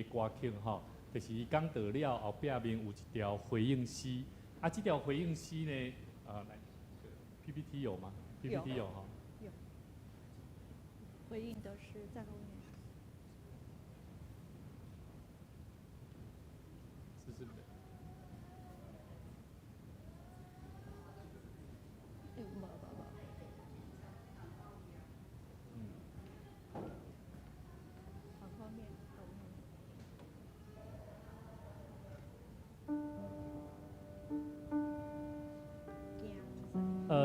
的歌曲吼，就是伊講道了後壁面有一條回應詩，啊，這條回應詩呢，來，PPT 有嗎？PPT 有吼。有。回應的是在後面。是是。欸，無無無。往後面，後面。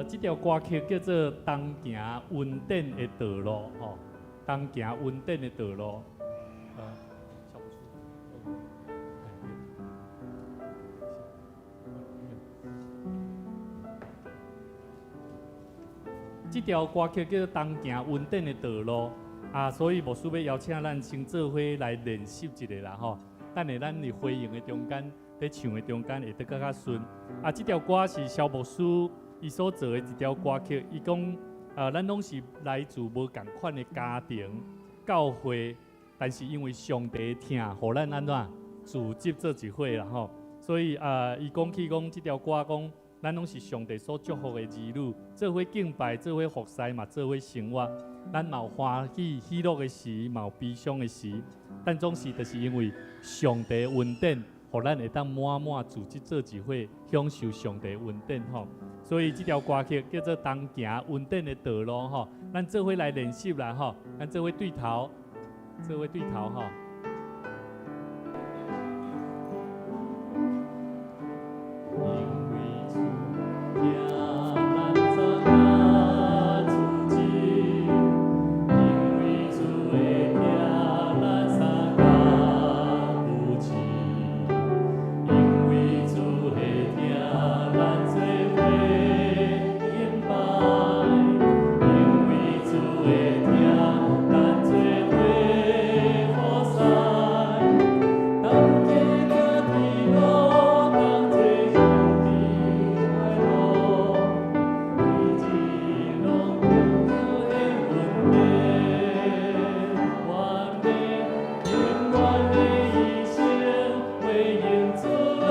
這條歌曲叫做《同行恩典的道路》吼，同行恩典的道路。小不出。這條歌曲叫做《同行恩典的道路》啊，所以牧師欲邀請咱先做伙來練習一下啦吼。等下咱佇回應的中間，佇唱的中間會得閣較順。啊，這條歌是蕭牧師伊所做的一條歌曲，伊講，咱攏是來自無仝款的家庭、教會，但是因為上帝的疼，予咱按怎組織做一伙啦吼。所以啊，伊講起講這條歌講，咱攏是上帝所祝福的兒女，做伙敬拜，做伙服侍嘛，做伙生活。咱嘛有歡喜喜樂的時，嘛有悲傷的時，但總是就是因為上帝的恩典，予咱會當滿滿組織做一伙，享受上帝恩典吼。所以這條歌曲叫做《同行恩典的道路》吼，咱做伙來練習啦吼，咱做伙對頭，做伙對頭吼。因為主疼咱三加自己，因為主的疼咱三加有志，因為主的疼咱做伙敬拜，因為主的疼咱做伙服侍，同行天路，同齊兄弟快樂，為一攏共享的恩典，願欲永遠的一生回應主的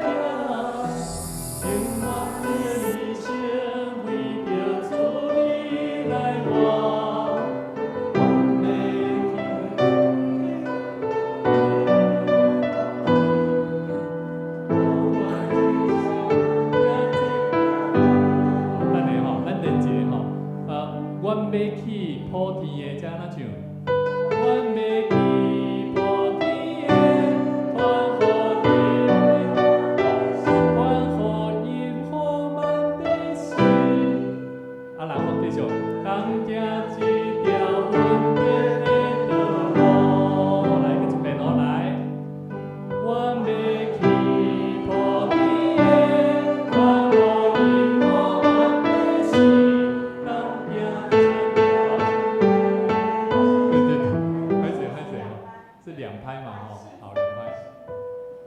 疼，永遠的一生為著主你來活，願欲去。等下吼，咱練一下吼。阮欲去普天的，這按怎唱？阮欲去普天的，傳福音，傳福音予萬百姓。啊，然後繼續，同行這條恩典的道路，來，閣一遍哦，來。阮欲去普天的，傳福音予萬百姓，同行這條。對對對，拍謝拍謝吼，是兩拍嘛吼，好兩拍。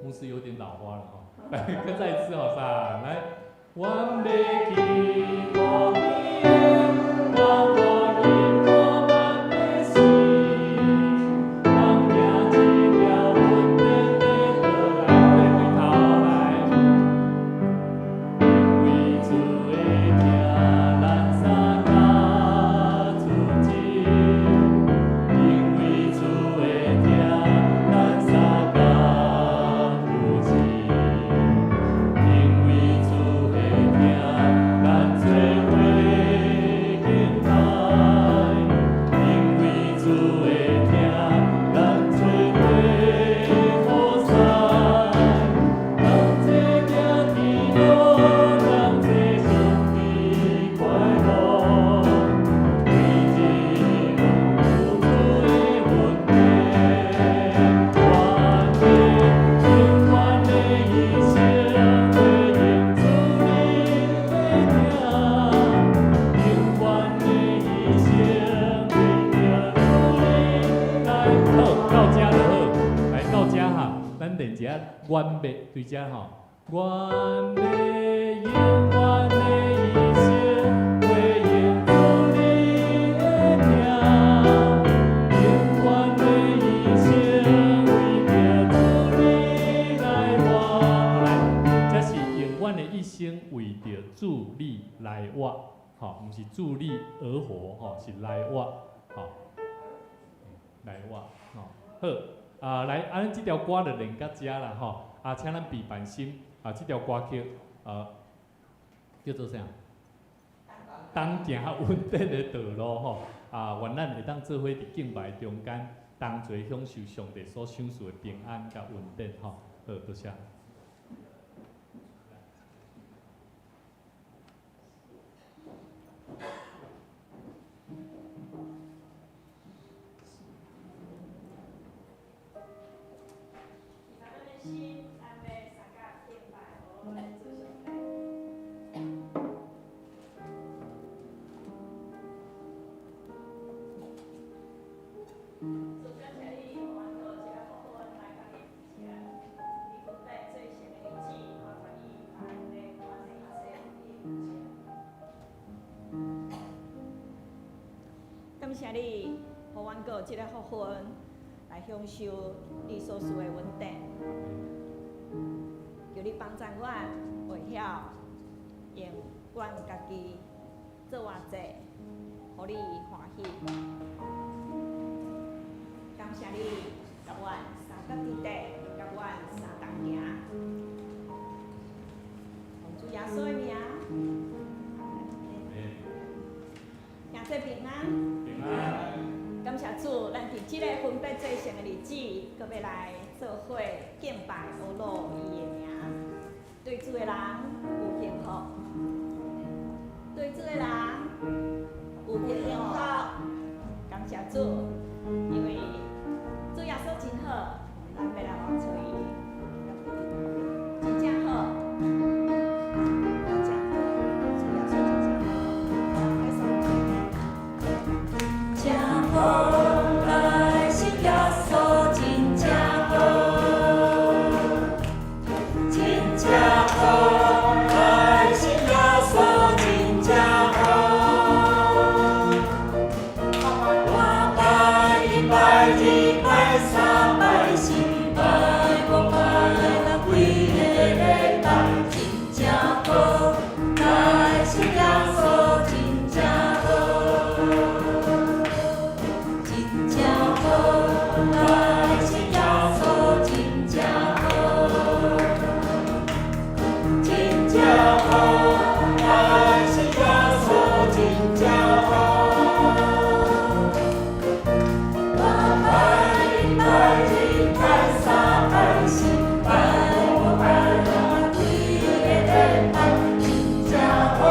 牧師有點老花了吼，來，閣再一次好三，來，阮欲去普天的，傳福音予萬百姓，同行這條恩典的道路，來，對頭來。因為主的疼，咱三加自己；因為主的疼，咱三加有志；因為主的疼，咱做伙敬拜；因為主的疼，咱做伙服侍。同齊行天路，同齊兄弟快樂，為一攏有主的恩典，願欲永遠的一生回應主你的疼，永遠的一生為著主你來。好，到這就好，來到這哈，咱練一下，願欲對這吼，願欲永遠的一生回應主你的疼，永遠的一生一生為著主你來活，吼，毋是主你而活，吼，是來活，吼，來活，吼，好，啊，來，啊，咱這條歌就練到遮啦，吼，啊，請咱備辦心，啊，這條歌曲，叫做啥？同行恩典的道路，吼，啊，願咱會當做伙佇敬拜中間，同齊享受上帝所賞賜的平安佮恩典，吼，好，多謝。心，咱欲相佮敬拜，咱主上帝。主感謝你，予阮閣有一个福分來佮你佇遮。你分別做聖的日子，我願意把阮的一切獻上。感謝你，予阮閣有這个福分來享受你所賜的恩典。求你幫贊阮，會曉用阮家己做活祭，予你歡喜。感謝你，共阮相佮佇地，共阮相同行。奉主耶穌的名，兄弟平安。平安。感謝主，咱佇這个分別做聖的日子，閣欲來做伙敬拜阿羅伊的名。對主的人有幸福，對主的人有幸福。感謝主，因為主耶穌真好，咱欲來活出伊，真正好，真正好，主耶穌真正好。真好，來信耶穌真正好，真正好，來信耶穌真正好。我拜一拜二拜三拜四拜五拜六規个禮拜真正好，來信耶穌真正好。真正好，來信耶穌真正好。真正好，來信耶穌真正好。我拜一拜二拜三拜四拜五拜六規个禮拜真正好，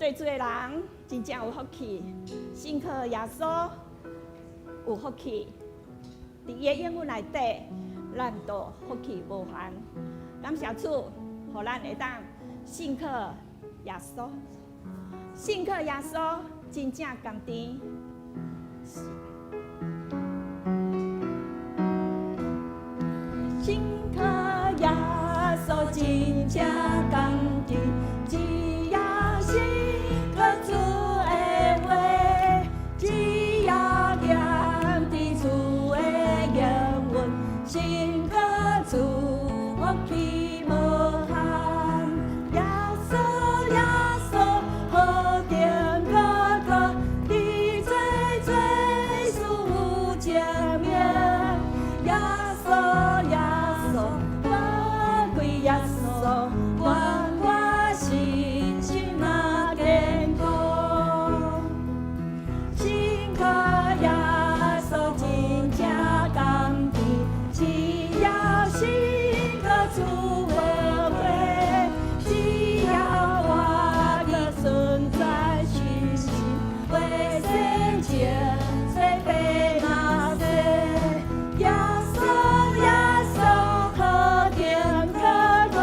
對主的人真正有福氣，信靠耶穌有福氣，佇伊的應允內底，咱都福氣無限。感謝主，予咱會當信靠耶穌，信靠耶穌真正甘甜。信靠耶穌真正甘甜，只要信靠主的話，只要踮佇主的應允，信靠主福氣無限。耶穌耶穌何等可靠，佇罪罪事有證明。耶穌耶穌寶貴耶穌，願我信心若堅固。信靠耶穌真正甘甜，只要信靠主的話，只要我的存在信心，袂洗淨做白馬洗。耶穌耶穌何等可靠，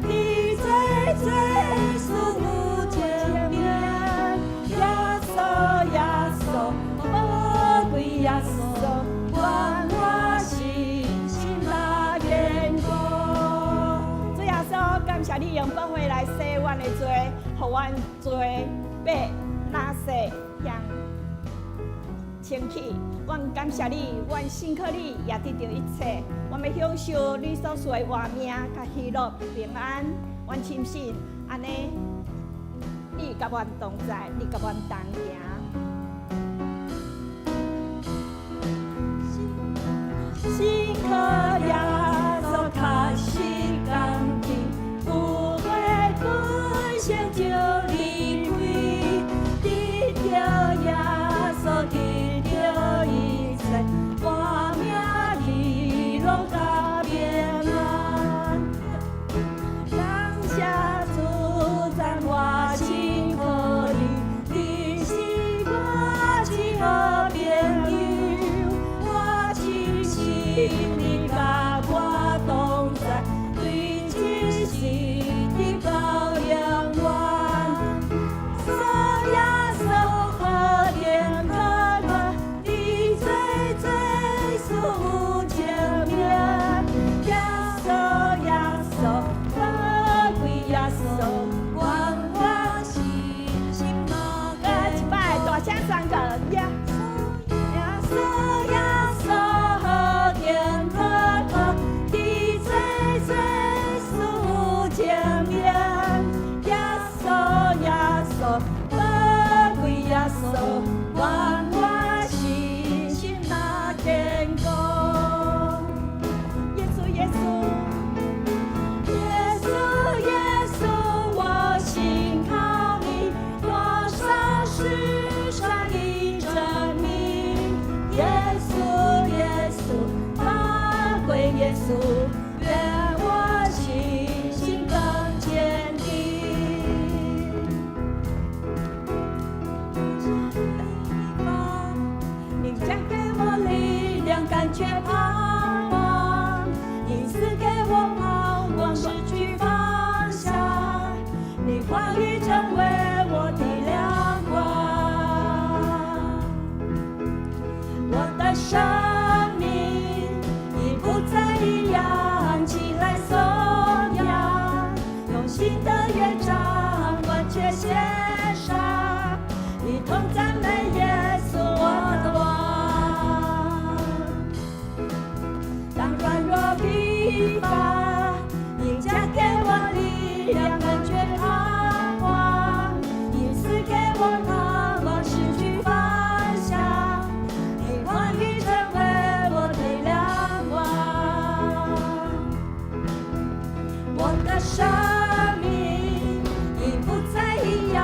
佇罪罪事有證明。耶穌耶穌寶貴耶穌，願我信心若堅固。主耶穌，感謝你用寶血來洗阮的罪，予阮罪被垃圾向清去。阮感謝你，阮信靠你，也得著一切。阮欲享受你所賜的活命、佮喜樂、平安。阮深信，按呢，你佮阮同在，你佮阮同行。信靠耶穌確實甘甜，有血本性就離開，得著耶穌得著一切，活命喜樂佮平安。感謝主讚我信靠你，你是我至好朋友，我深信你佮我同在，對這世直到永遠。耶穌耶穌何等可靠，佇罪罪事有證明。耶穌耶穌寶貴耶穌，願我信心若來一擺大聲宣告耶耶穌耶穌何等可靠，佇罪罪事有證明。耶穌耶穌寶貴耶穌，願我信心若堅固。耶穌耶穌耶穌耶穌，我信靠你，活上世上的證明。耶穌耶穌寶貴耶穌，願我信心更堅定。你加給我力量，感覺盼望；你賜給我盼望，失去方向。你話語成為我的亮光，我的生命已不再一樣，起來頌揚，用新的樂章完全獻上，一同讚美耶穌我的王。當軟弱疲乏，你加給我力量，感覺盼望；你賜給我盼望，失去方向。你話語成為我的亮光，我的生命已不再一樣，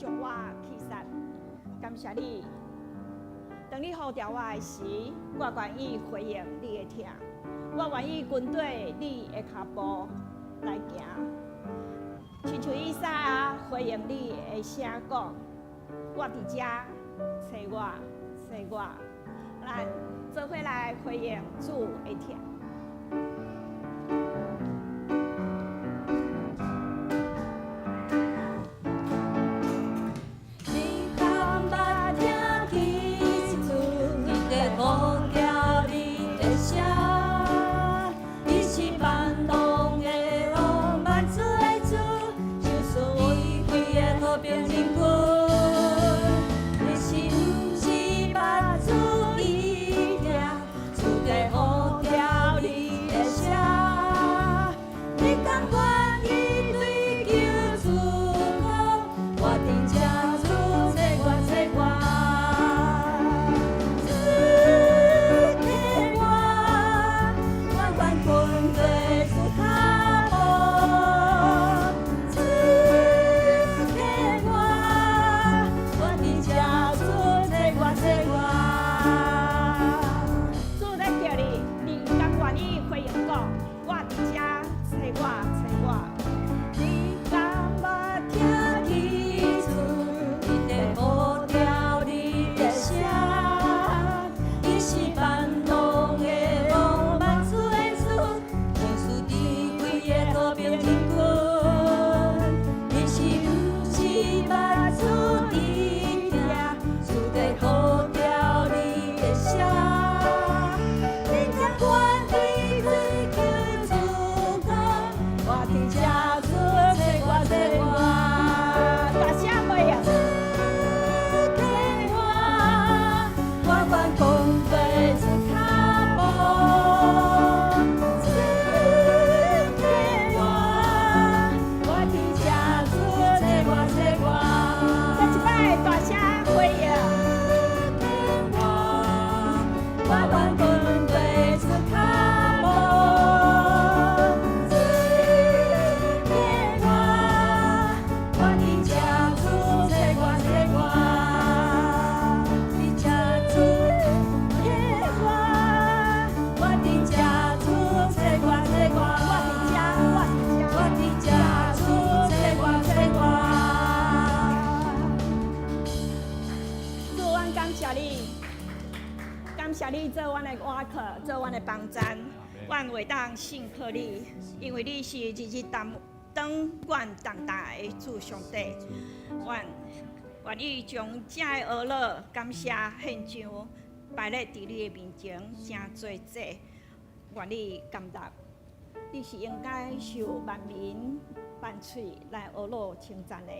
將我棄殺。感謝你，當你呼召我的時，我願意回應你的疼，我願意跟綴你的跤步來行。親像以賽亞回應你的聲講，我佇遮，揣我，揣我，咱做伙來回應主的疼。你敢捌聽起主伫咧呼叫你的聲？伊是萬王的王，萬主的主，就是為貴的和平人君。你是毋是捌注意聽主伫呼叫你的聲？你敢願意對救主講？我佇這，主揣我，揣我，主替我，我願跟綴主跤步。主替我，我佇這，主揣我，揣我。主咧叫你，你敢願意回應講？我佇遮，揣我，揣我。你敢捌聽起主佇咧呼叫你的聲？伊是萬王的王，萬主的主，就是智慧的和平人君。你是毋是捌注意聽主佇呼叫你的聲？你敢願意對救主講？我佇這，主揣我，揣我。大聲回應。主替我，我願跟綴主跤步。主替我，我佇這，主揣我，揣我。再一擺大聲回應。主替我，我願跟綴主跤步。主替我，我佇這，主揣我，揣我。佇這，主替我，我佇這，主揣我，揣我。我佇遮，我佇遮。我佇這，主揣我，揣我。主，阮感謝你，感謝你做阮的倚靠，做阮的幫贊，阮會當信靠你，因為你是日日擔當阮重擔的主上帝。阮願意將這个呵咾感謝獻上，擺咧佇你的面前，成做祭，願你甘納。你是應該受萬民萬喙來呵咾稱讚的。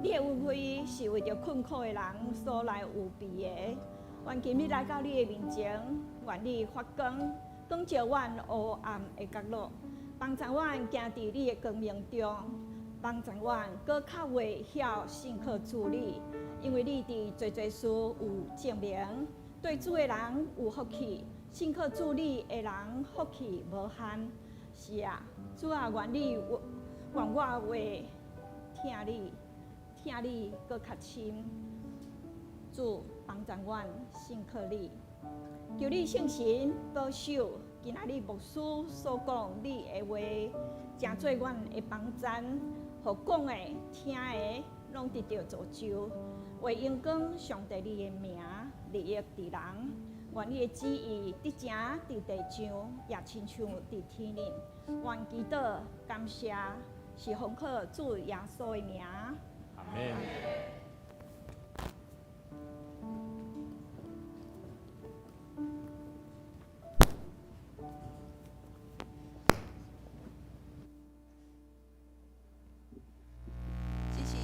你的恩惠是為著困苦的人所來預備的。願今日來到你的面前，願你發光，光照阮黑暗的角落，幫助阮行佇你的光明中，幫助阮閣較會曉信靠主你，因為你佇濟濟事有證明，對主的人有福氣，信靠主你的人福氣無限。是啊，主啊，願你願我會疼你，疼你閣較深。主幫助阮信靠你，求你聖神保守今仔日牧師所講你的話，成做阮的幫贊，予講的、聽的，攏得著造就，為榮光上帝你的名，利益佇人。願你的旨意得成佇地上，也親像佇天頂。願祈禱感謝，是奉靠主耶穌的名。阿門。這是，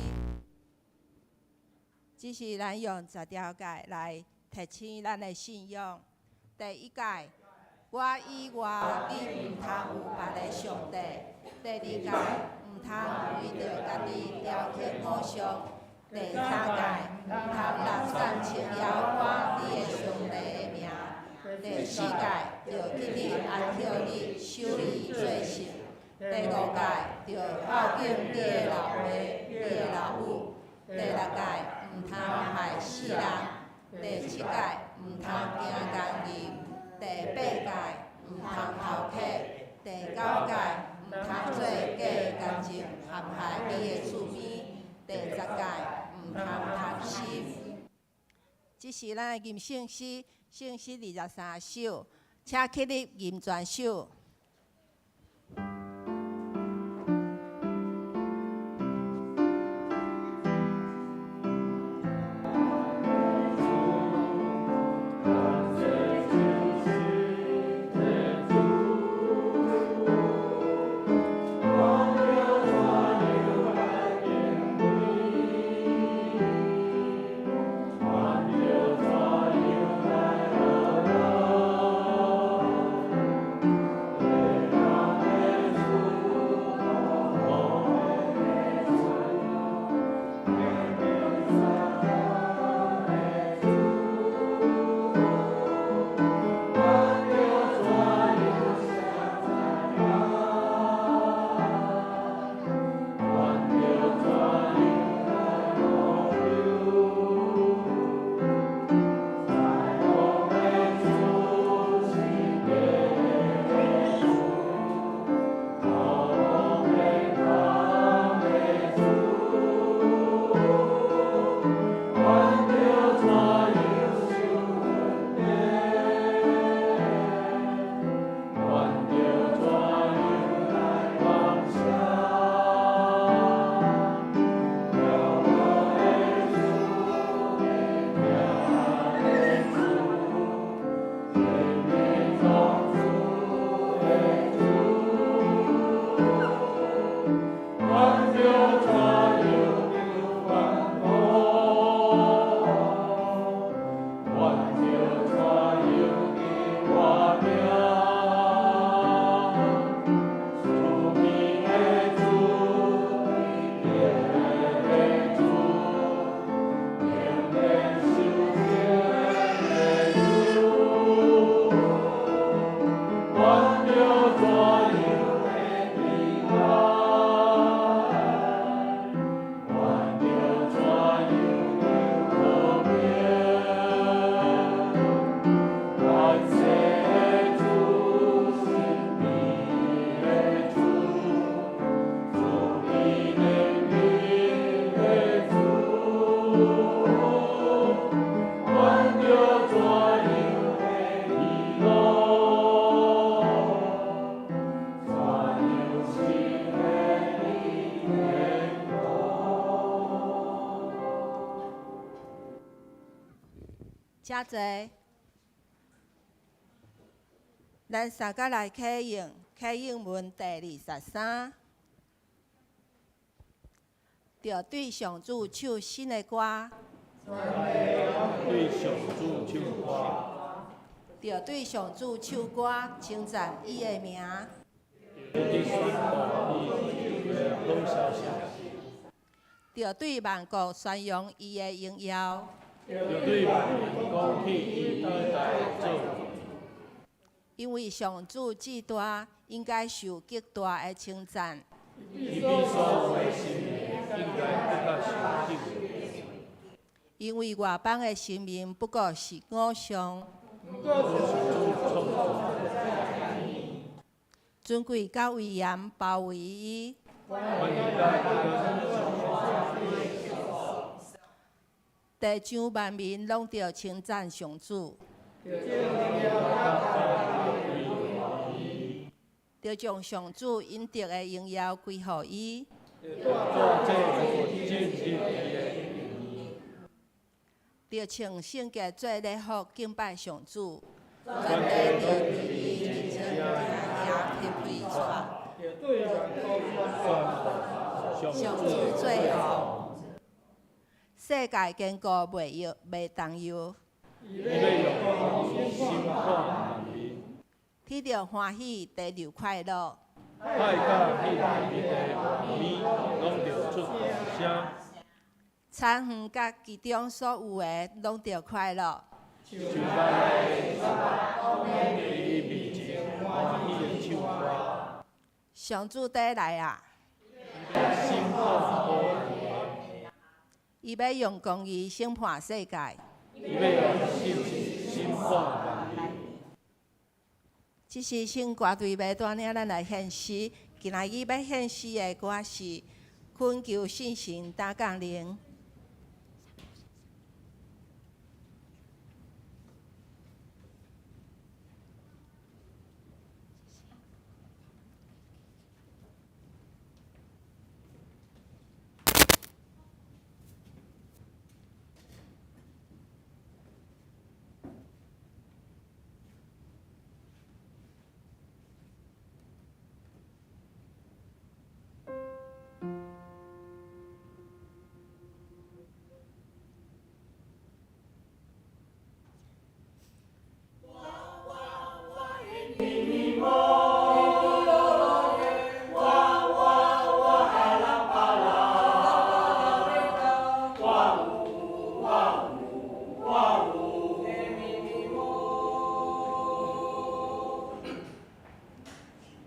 這是咱用十條誡來提醒咱的信仰。第一誡，我以外，你毋通有別个上帝。第二誡，毋通為著家己雕刻偶像。第三誡，毋通濫散稱耶和華你的上帝的名。第四誡，著記得安息日，守伊做聖。第五誡，著孝敬你的老爸、你的老母。第六戒，毋通害死人；第七戒，毋通行姦淫；第八戒，毋通偷竊；第九戒，毋通做假見證陷害你的厝邊；第十戒，毋通貪心。這是咱的吟聖詩，聖詩23首，請起立吟全首。請坐。咱三个來啟用啟用文第23，著對上主唱新的歌。對上主唱歌。著對上主唱歌，稱讚伊的名。著宣布伊的好消息。著對萬國宣揚伊的榮耀。著對萬民講起伊偉大的作為。因為上主至大，應該受極大的稱讚。伊比所有的神明應該閣較受敬畏。因為外邦的神明不過是偶像。尊貴佮威嚴包圍伊。地上萬民攏著稱讚上主。著將上主應得的榮耀歸予伊。著穿聖潔做禮服敬拜上主。全地著佇伊面前驚皮皮掣。上主做王，世界堅固袂搖袂動搖。天著歡喜，地就快樂。海佮彼內面的魚攏著出大聲。田園佮其中所有的攏著快樂。樹內的攏佇伊面前歡喜的唱歌。上主底來啊！審判烏有的。伊伊欲用公義審判世界。伊欲用信實審判萬民。這是聖歌隊欲帶領咱來獻詩。今仔日欲獻詩的歌是《懇求聖神大降臨》。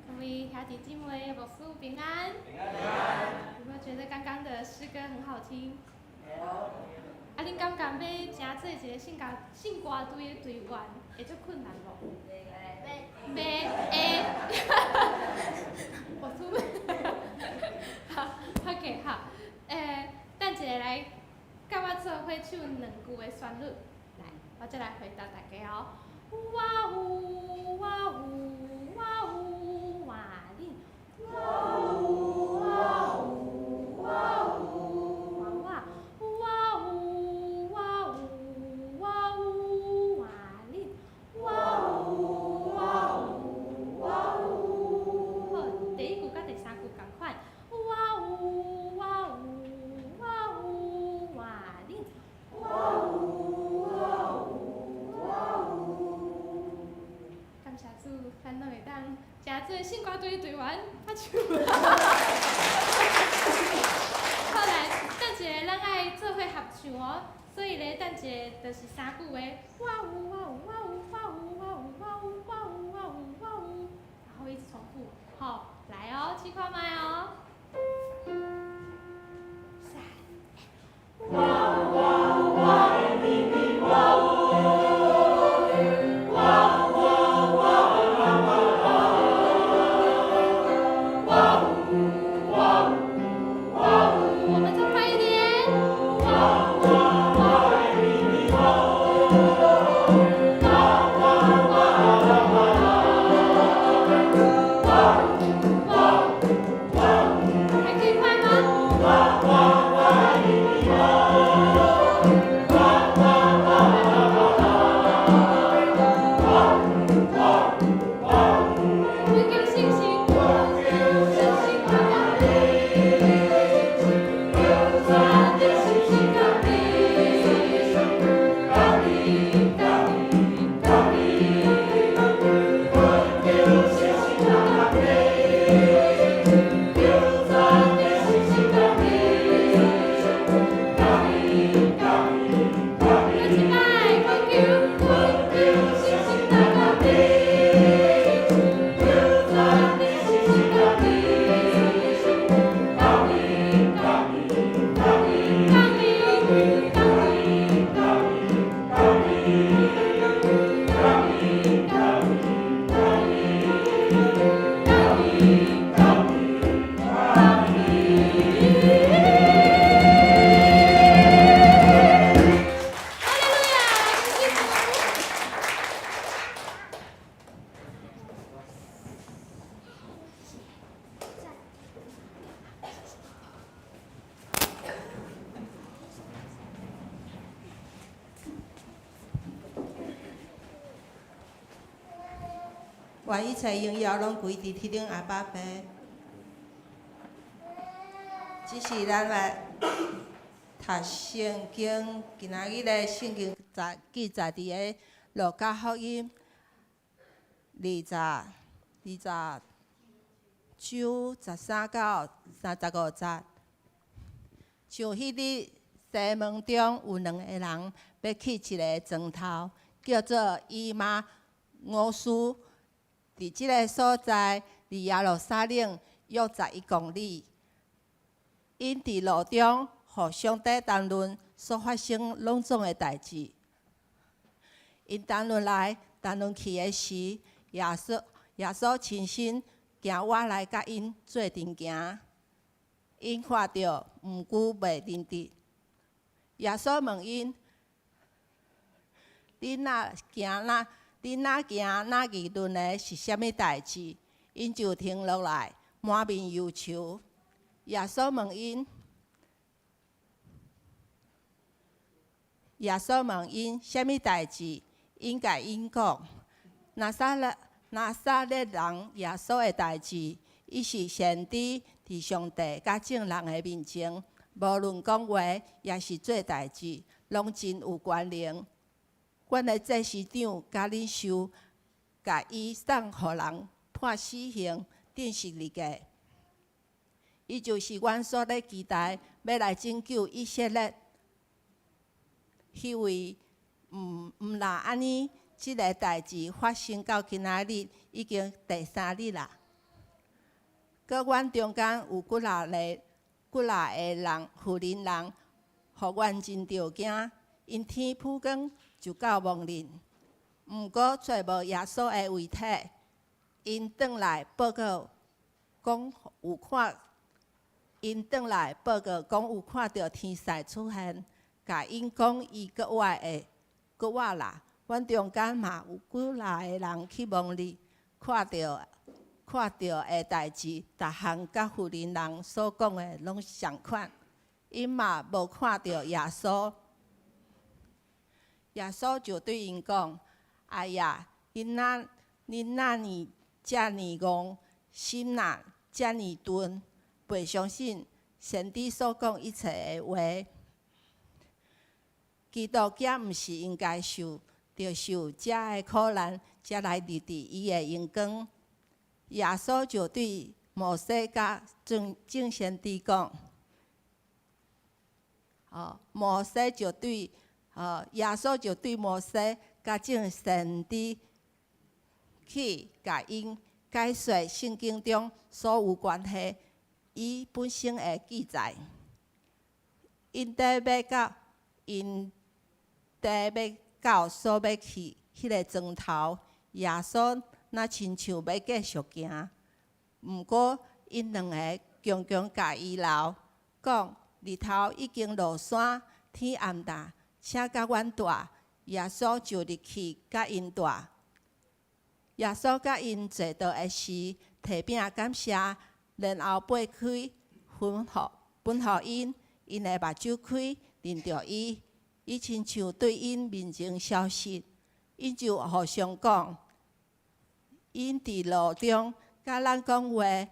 各位兄弟姊妹，牧師平安。有沒有覺得剛剛的詩歌很好聽？啊，恁感覺欲成做一个聖歌聖歌隊的隊員，會足困難無？袂會。我出。好，OK，好，等一下來，佮我做伙唱兩句的旋律，來，我再來回答大家哦。哇嗚哇嗚哇嗚哇哩，哇嗚哇嗚哇嗚哇哇，哇嗚哇嗚哇嗚哇哩，哇嗚哇嗚哇嗚。好，第一句佮第三句仝款，哇嗚哇嗚哇嗚哇哩，哇嗚哇嗚哇嗚。感謝主，咱攏會當成做聖歌隊隊員，拍手。好來，等一下咱愛做伙合唱哦，所以咧，等一下就是三句話，哇嗚哇嗚哇嗚哇嗚哇嗚哇嗚哇嗚哇嗚哇嗚，然後一直重複，好，來哦，試看覓哦。三，哇嗚哇嗚哇嗚哇嗚哇嗚哇嗚哇嗚哇嗚哇嗚，我們再快一點。哇嗚哇嗚哇嗚哇嗚哇嗚哇嗚，還可以快嗎？哇哇哇哇哇哇哇哇！懇求聖神，懇求聖神降臨，求全地聖神降臨，降臨降臨降臨，懇求聖神降臨，求全地聖神降臨，降臨降臨降臨。閣一擺，懇求懇求聖神降臨，求全地聖神降臨，降臨降臨降臨降臨降臨降臨降臨降臨降臨降臨。哈利路亞，感謝主。願一切榮耀攏歸佇天頂阿爸父。這是咱來讀聖經，今仔日的聖經載記載佇个路加福音20章13到35節。像彼日西門中有兩個人欲去一个庄頭，叫做以馬忤斯。佇這个所在，離耶路撒冷約11公里。𪜶佇路中，予上帝談論所發生攏總的代誌。𪜶談論來談論去的時，耶穌親身行倚來佮𪜶做陣行。𪜶看著，毋過袂認得。耶穌問𪜶：恁若行若議論的是啥物代誌？𪜶就停落來，滿面憂愁。耶穌問𪜶：耶穌問𪜶啥物代誌？𪜶共𪜶講：拿撒勒人耶穌的代誌，伊是先知，佇上帝佮眾人的面前，無論講話，抑是做代誌，攏真有權能。阮的祭司長佮領袖，共伊送予人判死刑，釘十字架。伊就是阮所咧期待欲來拯救以色列彼位。毋毋若按呢，這个代誌發生到今仔日已經第三日啦。閣阮中間有幾若个人婦人人，予阮真著驚。𪜶天晡光就到墓裡，毋過揣無耶穌的遺體。𪜶轉來報告講有看，𪜶轉來報告講有看著天使出現，共𪜶講伊閣活的。閣活啦！阮中間嘛有幾若个人去墓裡，看著的代誌，逐項佮婦人人所講的攏相款。𪜶嘛無看著耶穌，耶穌就對𪜶講：哎呀，恁哪爾遮爾戇，心若遮爾鈍，袂相信先知所講一切的話。基督敢毋是應該著受這的苦難，才來入佇伊的榮光？耶穌就對摩西佮眾先知講：哦，摩西就對，哦，耶穌就對摩西佮眾先知去共𪜶解說聖經中所有關係伊本身的記載。𪜶佇欲到所欲去彼个庄頭，耶穌若親像欲繼續行，毋過𪜶兩个強強共伊留，講日頭已經落山，天暗啦，請佮阮蹛。耶穌就入去佮𪜶蹛。耶穌佮𪜶坐著的時，提餅感謝，然後擘開，分予𪜶，𪜶的目睭開，認著伊。伊親像對𪜶面前消失，𪜶就互相講：𪜶佇路中佮咱講話，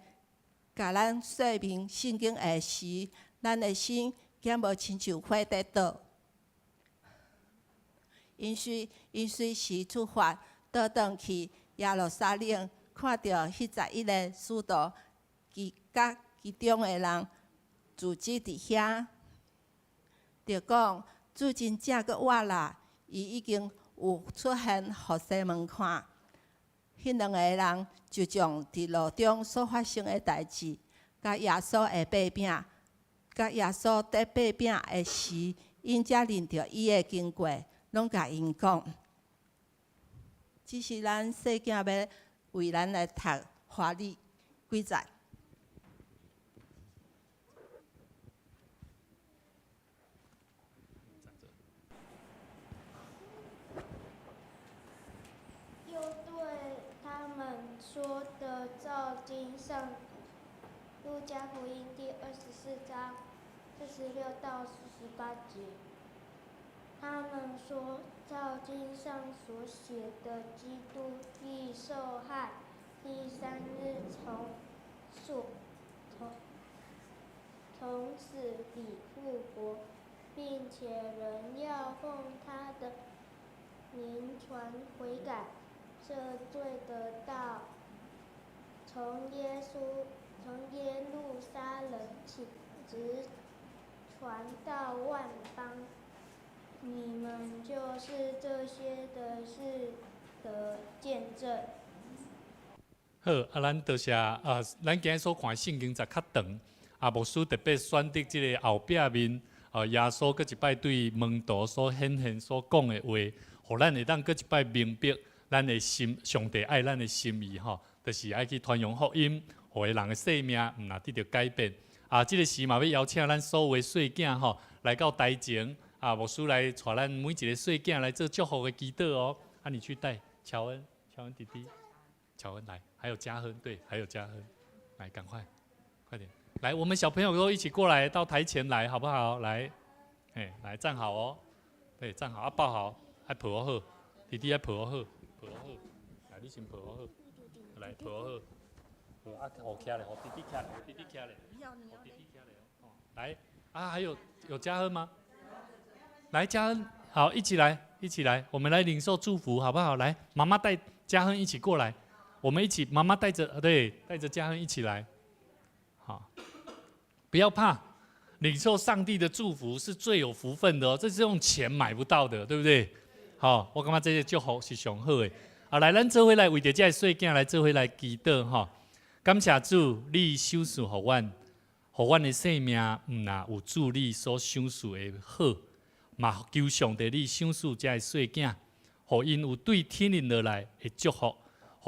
共咱說明聖經的時，咱的心敢無親像火佇燒？𪜶隨時出發，倒轉去耶路撒冷，看著彼11个使徒，佮其中的人聚集佇遐，就講：主真正閣活啦！伊已經有出現予西門看。彼兩個人就將佇路中所發生的代誌，佮耶穌的擘餅，佮耶穌佇擘餅的時，𪜶才認著伊的經過，攏共𪜶講。這是咱細囝欲為咱來讀華語幾節。又對他們說的照經上，路加福音第24章46到48節。他們說照經上所寫的，基督必受害，第三日從死裡復活，並且人要奉他的名傳悔改赦罪的道，從耶路撒冷起，直傳到萬邦。你們就是這些的事的見證。好，啊，咱多謝啊，咱今日所看聖經節較長，啊，牧師特別選擇這个後壁面。啊，耶穌閣一擺對門徒所顯現所講的話，予咱會當閣一擺明白咱的心，上帝愛咱的心意吼，就是愛去傳揚福音，予人的生命毋若得著改變。啊，這个時嘛欲邀請咱所有的細囝吼，來到台前，啊，牧師來帶咱每一个細囝來做祝福的祈禱哦。啊，你去帶喬恩，喬恩弟弟，喬恩來，還有嘉亨，對，還有嘉亨，來，趕快，快點，來，我們小朋友都一起過來到台前來，好不好？來，哎，來站好哦，對，站好，啊抱好，愛抱好，弟弟愛抱好，抱好，來，你先抱好，來抱好。啊，予徛咧，予弟弟徛咧，予弟弟徛咧，予弟弟徛咧。哦，來，啊，還有有嘉恩嗎？來，嘉恩，好，一起來，一起來，我們來領受祝福，好不好？來，媽媽帶嘉亨一起過來，我們一起，媽媽帶着，對，帶着嘉亨一起來，好，不要怕，領受上帝的祝福是最有福分的哦，這是用錢買不到的，對不對？好，我感覺這个祝福是上好的。啊，來，咱做伙來為著這个細囝來做伙來祈禱吼。感謝主，你賞賜予阮，予阮的生命毋若有主你所賞賜的好，嘛求上帝你賞賜這个細囝，予𪜶有對天靈落來的祝福，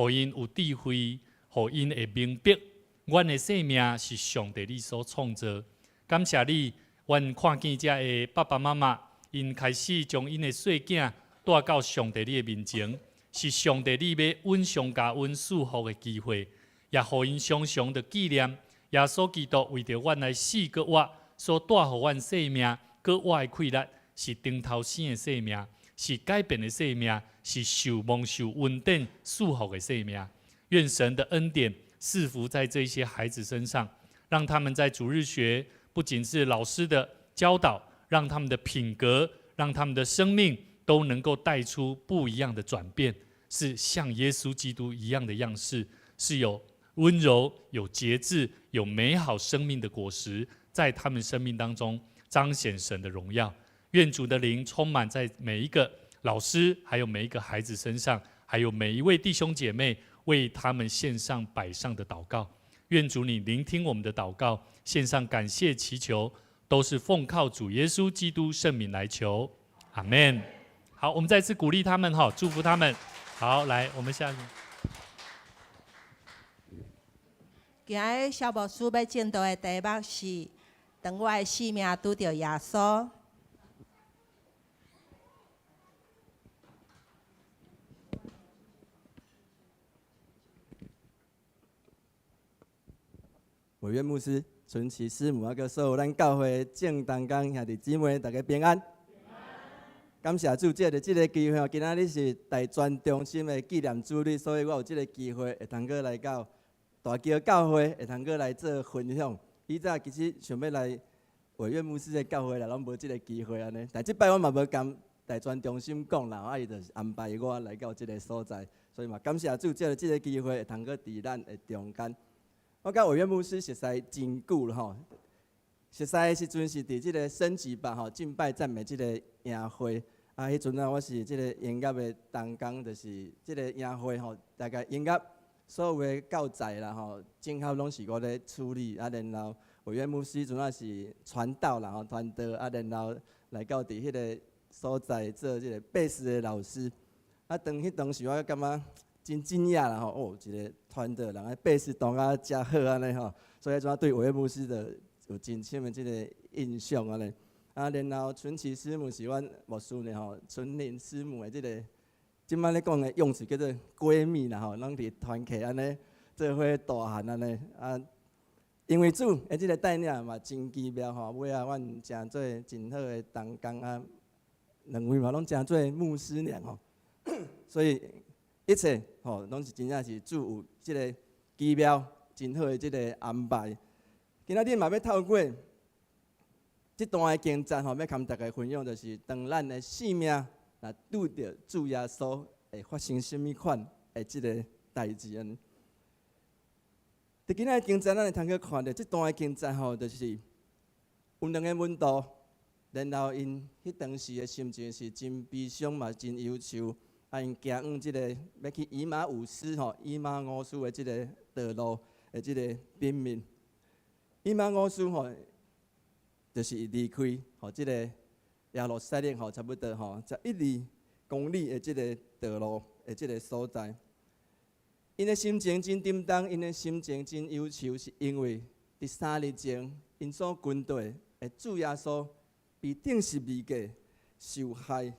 予𪜶有智慧，予𪜶會明白，阮的生命是上帝你所創造。感謝你，阮看見這个爸爸媽媽，𪜶開始將𪜶的細囝帶到上帝你的面前，是上帝你欲穩上加穩賜福的機會。也予𪜶常常的紀念耶穌基督為著阮來死閣活，所帶予阮生命閣活的氣力，是重頭生的生命，是改變的生命，是受蒙受恩典祝福的生命。願神的恩典賜福在這些孩子身上，讓他們在主日學不僅是老師的教導，讓他們的品格，讓他們的生命都能夠帶出不一樣的轉變，是像耶穌基督一樣的樣式，是有溫柔、有節制、有美好生命的果實，在他們生命當中彰顯神的榮耀。願主的靈充滿在每一個老師，還有每一個孩子身上，還有每一位弟兄姐妹為他們獻上擺上的禱告。願主你聆聽我們的禱告，獻上感謝祈求，都是奉靠主耶穌基督聖名來求，阿門。好，我們再次鼓勵他們哈，祝福他們。好，來，我們下一個。今日蕭牧師欲證道的題目是：當我的性命拄著耶穌。委員牧師、純慈師母，啊，佮所有咱教會眾同工兄弟姊妹，大家平安。感謝主藉著這个機會，今仔日是大專中心的紀念主日，所以我有這个機會會通閣來到大橋教會，會通閣來做分享。以早其實想欲來委員牧師的教會啦，攏無這个機會按呢。但這擺我嘛無共大專中心講啦，啊伊就是安排我來到這个所在，所以嘛感謝主藉著這个機會會通閣佇咱的中間。我佮委員牧師熟似真久了吼，熟似的時陣是佇這个升級吧吼，敬拜讚美這个營會。啊，彼陣啊，我是這个音樂的同工，就是這个營會吼，大概音樂所有的教材啦吼，整合攏是我咧處理。啊，然後委員牧師陣啊是傳道啦吼，傳道啊，然後來到佇彼个所在做這个貝斯的老師。啊，當彼當時我感覺真驚訝啦吼，哦，一个傳道人，貝斯彈甲遮好按呢吼，所以怎對委員牧師就有真深的這个印象按呢。啊，然後純慈師母是阮牧師呢吼，純玲師母的這个，這擺咧講的用詞叫做閨蜜啦吼，攏佇團契按呢做伙大漢按呢啊，因為主的這个帶領嘛真奇妙吼，尾仔阮成做真好的同工啊，兩位嘛攏成做牧師娘吼，所以一切吼攏是真正是主有這个奇妙真好的這个安排。今仔日嘛欲透過這段的經節吼，欲共大家分享，就是當咱的性命若拄著主耶穌，會發生啥物款的這个代誌按呢。佇今仔的經節，咱會通去看著這段的經節吼，就是有兩个門徒，然後𪜶彼當時的心情是真悲傷嘛，真憂愁，啊，𪜶行往這个欲去以馬忤斯吼，以馬忤斯的這个道路的這个頂面。以馬忤斯吼，就是離開吼這個耶路撒冷吼差不多吼11、2公里的這個道路的這個所在。𪜶的心情真沉重，𪜶的心情真憂愁，是因為佇3日前，𪜶所跟綴的主耶穌被釘十字架受害。佇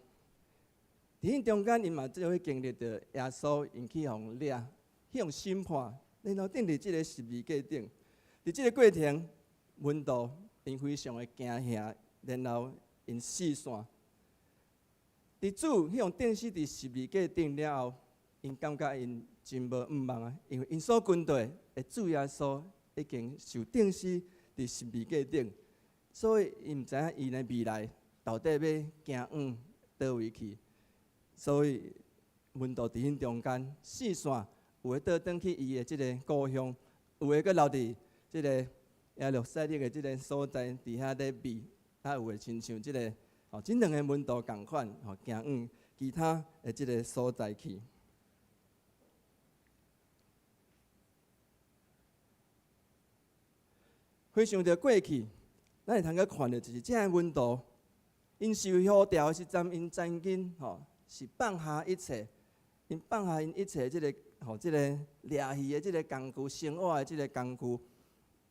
彼中間，𪜶嘛做伙經歷著耶穌𪜶去予掠，去予審判，然後釘佇這個十字架頂。佇這個過程，門徒𪜶非常的驚嚇，然後𪜶四散。佇主去予釘死佇十字架頂了後，𪜶感覺𪜶真無向望啊，因為𪜶所跟綴的主耶穌已經受釘死佇十字架頂，所以𪜶毋知影𪜶的未來到底欲行往佗位去。所以門徒佇彼中間四散，有的倒轉去伊的這个故鄉，有的閣留佇這個耶路撒冷的這个所在，佇遐咧避。啊，有的親像這个吼，這兩个門徒仝款吼，行往其他的這个所在去。回想著過去，咱會通閣看著就是這个門徒，𪜶受呼召的時陣，𪜶曾經吼是放下一切，𪜶放下𪜶一切這个吼，這個掠魚的這个工具，生活的這个工具，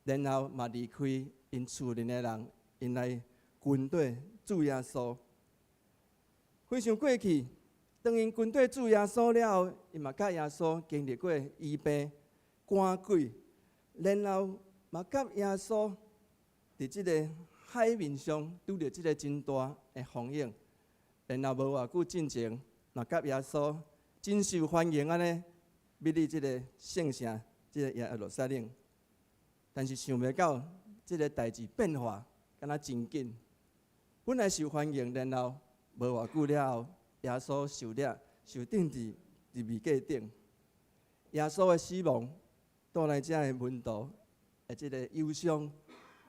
然後嘛離開𪜶厝裡的人，𪜶來跟綴主耶穌。回想過去，當𪜶跟綴主耶穌了後，𪜶嘛佮耶穌經歷過醫病、趕鬼，然後嘛佮耶穌佇這个海面上拄著這个真大的風湧，然後無偌久進前，嘛佮耶穌真受歡迎按呢，欲入這个聖城，這个耶路撒冷。但是想袂到，這个代誌變化，敢若真緊。本來受歡迎，然後無偌久了後，耶穌受掠，受釘佇十字架頂。耶穌的死亡帶來遮的門徒的這個憂傷。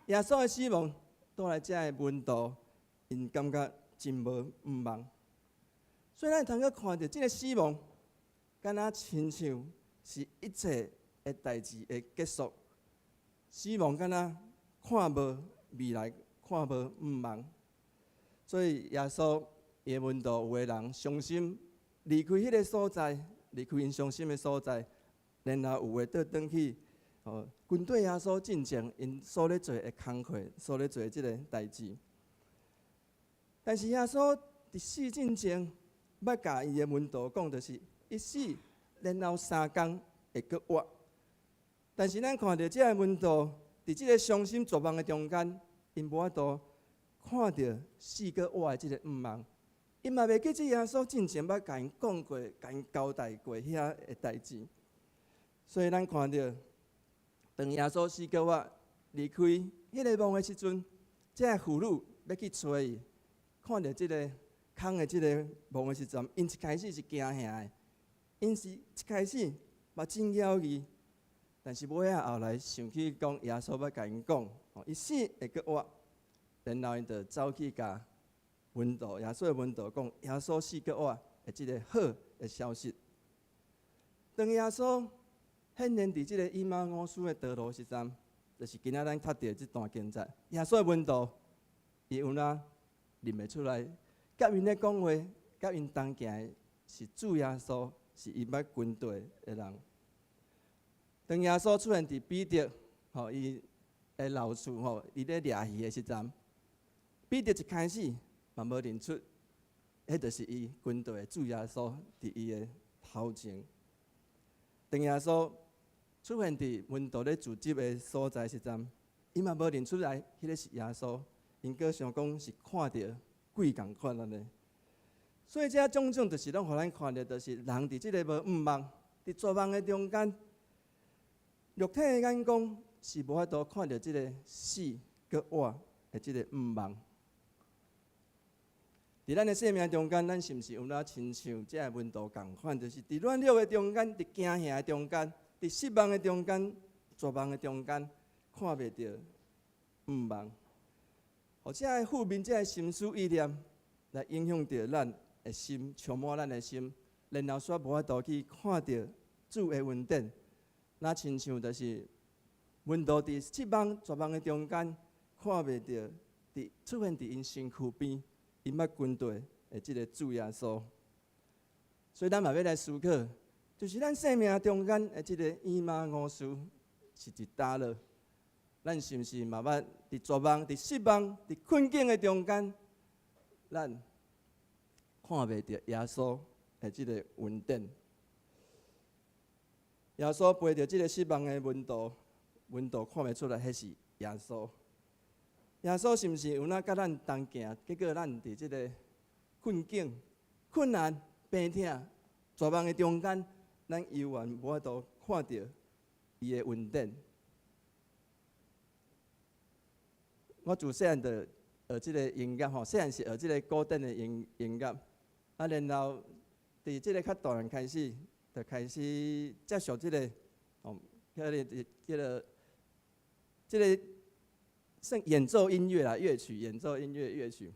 耶穌的死亡帶來遮的門徒，𪜶感覺真無向望。所以咱通閣看著這个死亡，敢若親像是一切的代誌的結束。死亡敢若看無未來，看無向望。所以耶穌伊的門徒有的人傷心離開彼个所在，離開𪜶傷心的所在，然後有的倒轉去，哦，跟綴耶穌進前𪜶所咧做的工課，所咧做的這个代誌。但是耶穌佇死進前，欲共伊的門徒講，就是伊死，然後3工會閣活。但是咱看著這个門徒佇這个傷心絕望的中間，𪜶無法度看著死閣活的這个向望，𪜶嘛袂記得耶穌進前捌共𪜶講過、共𪜶交代過遐的代誌。所以咱看著，當耶穌死閣活離開彼个墓的時陣，這个婦女欲去揣伊，看著這个空的這个墓的時陣，𪜶一開始是驚嚇的，𪜶是一開始嘛真猶豫，但是尾仔後來想起講耶穌捌共𪜶講，伊死會閣活。然後𪜶就走去共門徒，耶穌的門徒講，耶穌死閣活的這个好的消息。當耶穌顯現佇這个以馬忤斯的道路時陣，就是今仔咱讀著這段經節。耶穌的門徒，伊有哪認袂出來，佮𪜶咧講話，佮𪜶同行的是主耶穌，是伊捌跟綴的人。當耶穌出現佇彼得，吼伊的老厝，吼伊咧掠魚的時陣。彼得一開始嘛無認出，彼就是伊跟綴的主耶穌佇伊的頭前。當耶穌出現佇門徒咧聚集的所在時陣，伊嘛無認出來，彼个是耶穌，𪜶閣想講是看著鬼仝款按呢。所以這種種就是攏予咱看著，就是人佇這个無向望、佇絕望的中間，肉體的眼光是無法度看著這个死閣活的這个向望。佇咱的生命中間，咱是毋是有哪親像這个門徒仝款，就是佇軟弱的中間，佇驚嚇的中間，佇失望的中間、絕望的中間，看袂著向望，予這个負面、這个心思意念來影響著咱的心，充滿咱的心，然後煞無法度去看著主的恩典，若親像就是門徒佇失望、絕望的中間，看袂著佇出現佇𪜶身軀邊，𪜶捌跟綴的這个主耶穌。所以咱嘛欲來思考，就是咱生命中間的這个以馬忤斯是佇佗落？咱是毋是嘛捌佇絕望、佇失望、佇困境的中間，咱看袂著耶穌的這个恩典？耶穌陪著這个失望的門徒，門徒看袂出來，彼是耶穌。耶穌是毋是有哪佮咱同行？結果咱佇這个困境、困難、病痛、絕望的中間，咱猶原無法度看著伊的恩典。我自細漢就學這个音樂吼，細漢是學這个古典的音音樂，啊，然後佇這个較大漢開始，就開始接觸這个哦，叫做叫做這个算演奏音樂啦，樂曲，演奏音樂樂曲。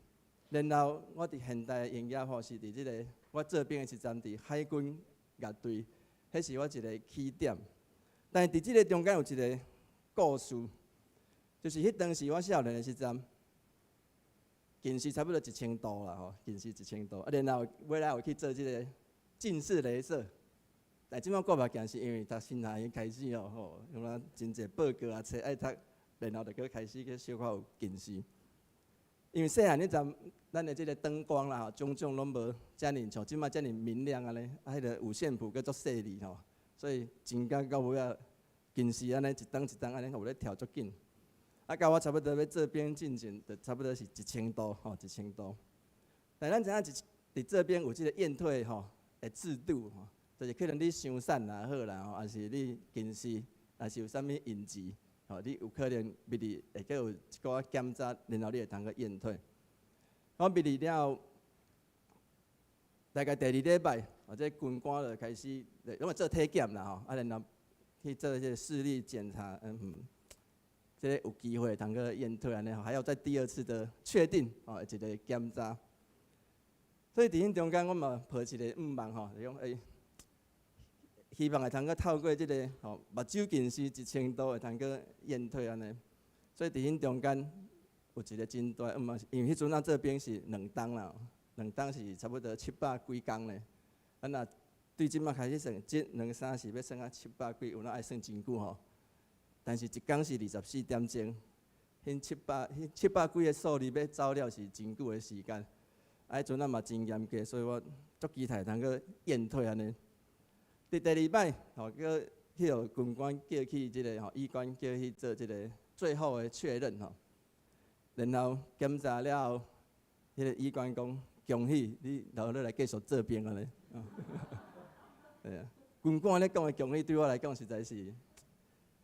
然後我佇現代音樂吼，是佇這个我做兵的時陣，佇海軍樂隊，彼是我一个起點。但是佇這个中間有一个故事，就是彼當時我少年的時陣，近視差不多一千度啦吼，近視一千度。啊，然後尾來有去做這个近視雷射，但這擺過目鏡是因為讀神學院開始哦吼，有影真濟報告啊冊愛讀，然後就閣開始去小可有近視。因為細漢彼陣，咱的這个燈光啦吼，種種攏無遮爾像這擺遮爾明亮按呢，啊，彼个五線譜閣足細膩吼，所以真甲到尾仔近視按呢一檔一檔按呢有咧跳足緊。啊，到我差不多欲做兵進前，就差不多是一千度吼，一千度。但咱知影佇做兵有這个驗退吼的制度吼，就是可能你傷瘦也好啦吼，抑是你近視，抑是有啥物隱疾，吼，你有可能入去會閣有一寡檢查，然後你會通閣驗退。我入去了後，大概第二禮拜，哦，這軍官就開始，攏會做體檢啦吼，啊，然後去做這个視力檢查，嗯哼，這个有機會通閣驗退按呢，還要再第二次的確定哦，一个檢查。所以佇彼中間，我嘛抱一个願望吼，就講欸，希望會通閣透過這个吼目睭近視一千度會通閣驗退按呢。所以佇彼中間有一个真大願望，因為彼陣咱做兵是兩冬啦，兩冬是差不多七百幾工咧。啊若對這擺開始算，這兩三四欲算啊七百幾，有影愛算真久吼。但是一工是24點鐘，彼七百幾个數字欲走了是真久的時間。啊，彼陣啊嘛真嚴格，所以我足期待通閣驗退按呢。佇第二擺吼，閣去予軍官叫去這个吼，醫官叫去做這个最後的確認吼。然後檢查了後，彼个醫官講恭喜你留落來繼續做兵按呢。對啊，軍官咧講的恭喜對我來講實在是，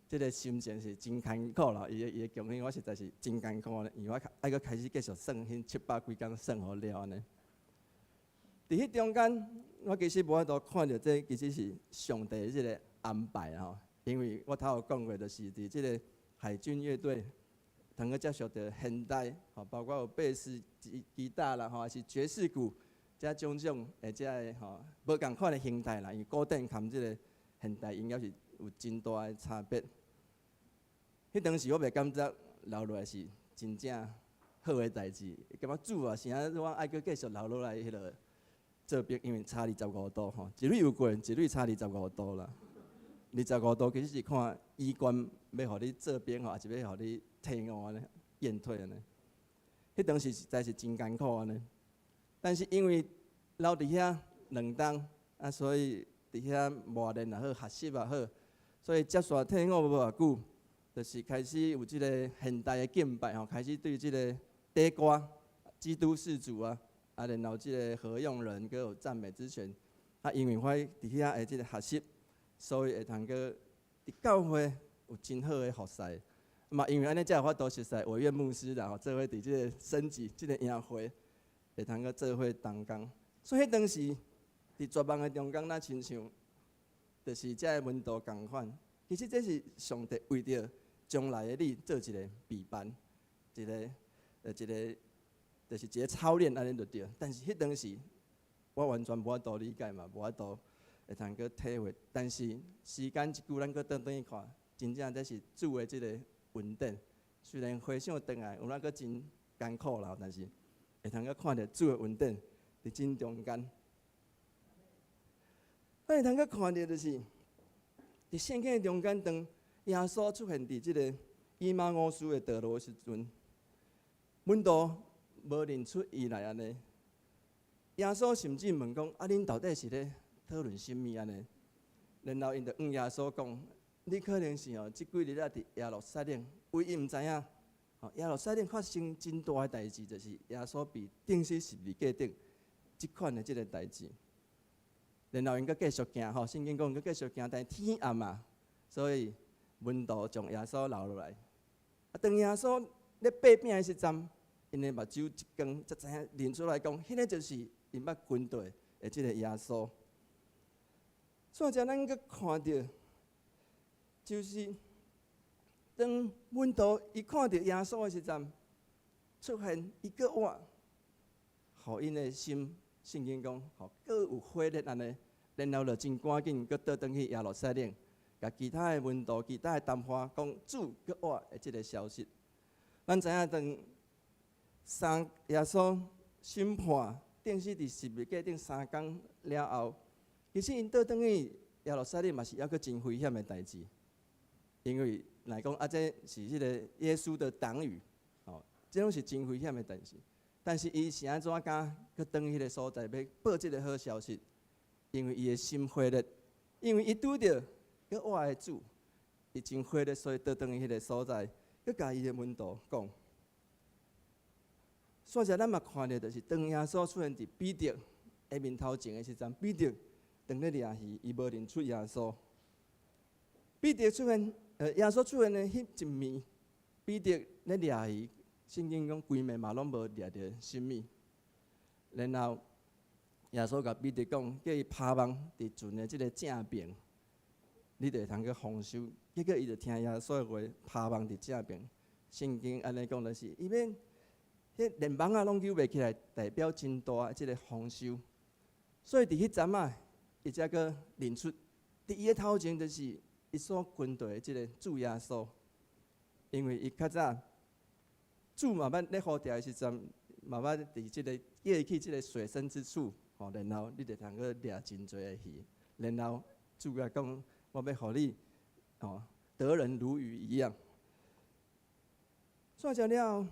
這个心情是真艱苦啦。伊的恭喜我實在是真艱苦咧，因為我愛閣開始繼續算彼七百幾工算予了按呢。佇彼中間，我其實無法度看著這其實是上帝的這个安排吼。因為我頭有講過，就是佇這个海軍樂隊，通閣接觸著現代吼，包括有貝斯、吉吉他啦吼，抑是爵士鼓，這種種的這个吼無仝款的形態啦。因為古典佮這个現代音樂是有真大的差別。彼當時我袂感覺留落來是真正好的代誌，感覺主啊，啥我愛閣繼續留落來彼个做兵，因為差25度吼，一壘有過，一壘差二十五度啦。二十五度其實是看醫官欲予你做兵吼，抑是欲予你退伍按呢，驗退按呢。彼當時實在是真艱苦按呢。但是因為留佇遐兩冬，啊，所以佇遐磨練也好，學習也好，所以接續退伍無偌久，就是開始有這个現代的敬拜吼，開始對這个短歌、基督是主啊，啊，然後這个何用人，閣有讚美之泉，啊，因為我佇遐的這个學習，所以會通閣佇教會有真好的服侍。嘛，因為按呢才有法度熟似委員牧師啦吼，做伙佇這个升級這个營會，會通閣做伙同工。所以彼當時佇絕望的中間，若親像就是這个門徒仝款。其實這是上帝為著將來的你做一个備辦，一个一个就是一个操練按呢就對。但是彼當時我完全無法度理解嘛，無法度會通閣體會。但是時間一久，咱閣轉轉去看，真正這是主的這个恩典。雖然回想轉來，有影閣真艱艱苦啦，但是會通閣看著主的恩典佇真中間。咱會通閣看著就是，佇聖經的中間，當耶穌出現佇這个以馬忤斯的道路的時陣，門徒無認出伊來按呢。耶穌甚至問講：啊，恁到底是咧討論啥物按呢？然後𪜶就向耶穌講：你可能是哦，這幾日仔佇耶路撒冷，唯伊毋知影，吼耶路撒冷發生真大的代誌，就是耶穌被釘死十字架頂這款的這个代誌。然後𪜶閣繼續行吼，聖經講閣繼續行，但是天暗啊，所以門徒將耶穌留落來。啊，當耶穌咧擘餅的時陣，𪜶的目睭一光，才知影認出來講，彼个就是𪜶捌跟隨的這个耶穌。所以，咱閣看著，就是當門徒伊看著耶穌的時陣，出現伊閣活，予𪜶的心，聖經講，吼，閣有火熱按呢，然後就真趕緊閣倒轉去耶路撒冷，共其他的門徒、其他的同伴講主閣活的這个消息。咱知影當三耶穌審判釘死佇十字架頂三工了後，其實𪜶倒轉去耶路撒冷嘛是猶閣真危險的代誌，因為若講啊，這是彼个耶穌的黨羽，吼，這攏是真危險的代誌。但是伊是按怎敢閣轉彼个所在，欲報這个好消息？因為伊的心火熱，因為伊拄著閣活的主，伊真火熱，所以倒轉去彼个所在，閣共伊的門徒講。煞者咱嘛看著，就是當耶穌出現佇彼得的面頭前的時陣，彼得當咧掠魚，伊無認出耶穌。彼得出現，耶穌出現的彼一暝，彼得咧掠魚，聖經講規暝嘛攏無掠著啥物。然後耶穌共彼得講，叫伊拋網佇船的這个正爿，你就會通閣豐收。結果伊就聽耶穌的話，拋網佇正爿。聖經按呢講，就是伊欲彼連網仔攏搝袂起來，代表真大的這个豐收。所以佇彼陣仔，伊才閣認出，佇伊的頭前就是伊所跟隨的這个主耶穌。因為伊較早主嘛捌咧呼召的時陣，嘛捌佇這个叫伊去這个水深之處，吼，然後你就通閣掠真濟的魚。然後主共伊講，我欲予你，吼，得人如魚一樣。煞了後，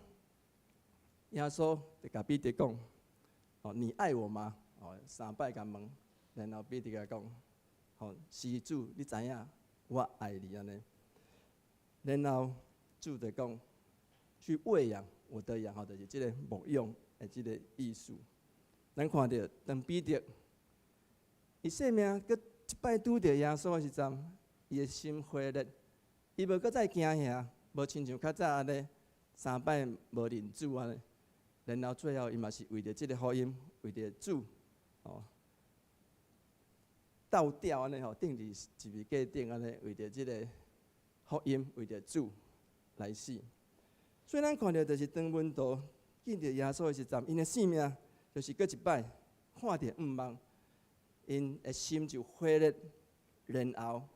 耶穌就共彼得講：哦，你愛我嗎？哦，三擺共問，然後彼得共伊講：吼，是主，你知影，我愛你按呢。然後主就講：去餵養我的羊，吼，就是這个牧養的這个意思。咱看著當彼得，伊生命閣一擺拄著耶穌的時陣，伊的心火熱，伊無閣再驚嚇，無親像較早按呢，三擺無認主按呢。然後最後，伊嘛是為著這个福音，為著主，哦，倒吊按呢吼，釘佇十字架頂按呢，為著這个福音，為著主來死。所以咱看著就是當門徒見著耶穌的時陣，𪜶的生命就是閣一擺看著向望，𪜶的心就火熱。然後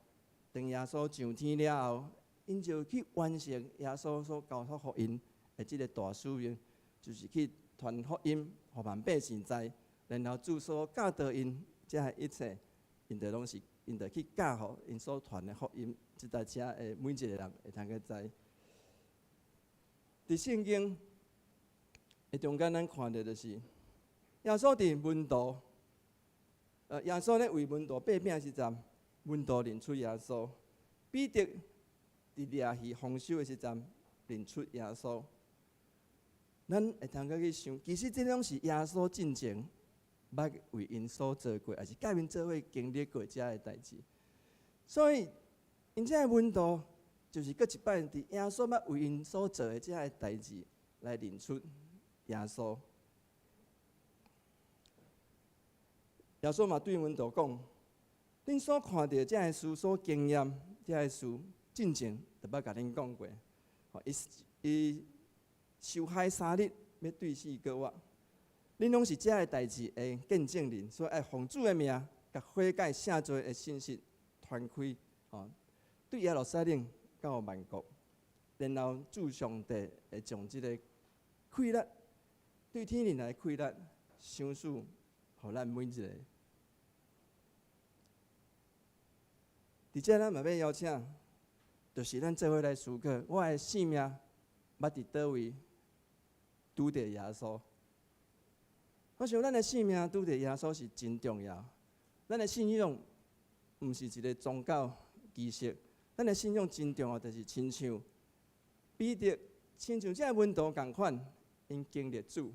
當耶穌上天了後，𪜶就去完成耶穌所交託予𪜶的這个大使命，就是去傳福音，予萬百姓知，然後主所教導𪜶這个一切，𪜶就攏是𪜶就去教予𪜶所傳的福音，這台車的每一个人會通閣知。佇聖經的中間，咱看著就是耶穌佇門徒，耶穌咧為門徒擘餅時陣，門徒認出耶穌；彼得佇掠魚豐收的時陣，認出耶穌。咱會通閣去想，其實這攏是耶穌進前捌為𪜶所做過，抑是佮𪜶做伙經歷過遮的代誌。所以，𪜶這个門徒就是閣一擺佇耶穌捌為𪜶所做的這个代誌來認出耶穌。耶穌嘛對門徒講：恁所看著這个事，所經驗這个事，進前就捌共恁講過。伊伊受害三日，欲對死閣活。恁攏是這个代誌的見證人，所以愛奉主的名，共悔改赦罪的信息傳開，吼，對耶路撒冷到萬國，然後主上帝會將這个氣力，對天靈來氣力，賞賜予咱每一个。佇遮咱嘛欲邀請，就是咱做伙來思考，我的性命捌佇佗位拄著耶穌。我想咱的性命拄著耶穌是真重要。咱的信仰毋是一个宗教儀式，咱的信仰真重要，就是親像彼得，親像這个門徒仝款，𪜶經歷主，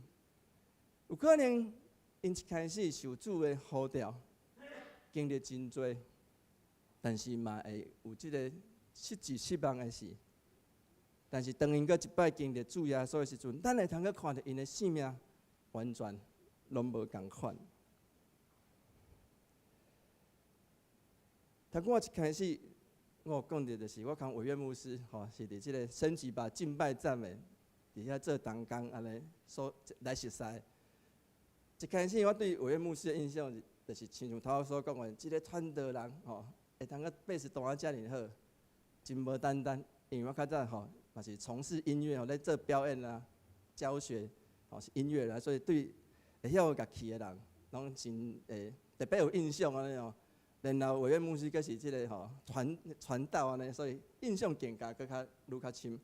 有可能𪜶一開始受主的呼召，經歷真濟，但是嘛會有這个失志失望的事。但是當𪜶閣一擺經歷主耶穌的時陣，咱會通閣看著𪜶的性命完全攏無仝款。頭拄仔一開始，我有講著就是，我共委員牧師吼，是佇這个升級吧敬拜讚美，佇遐做同工按呢，所來熟似。一開始我對委員牧師的印象，就是親像頭所講的，這个傳道人吼，會通閣貝斯彈啊遮爾好，真無簡單。因為我較早吼嘛是從事音樂吼，咧做表演啊、教學吼是音樂啦，所以對會曉樂器的人，攏真會特別有印象按呢吼。然後委員牧師閣是這个吼傳傳道按呢，所以印象更加閣較愈較深。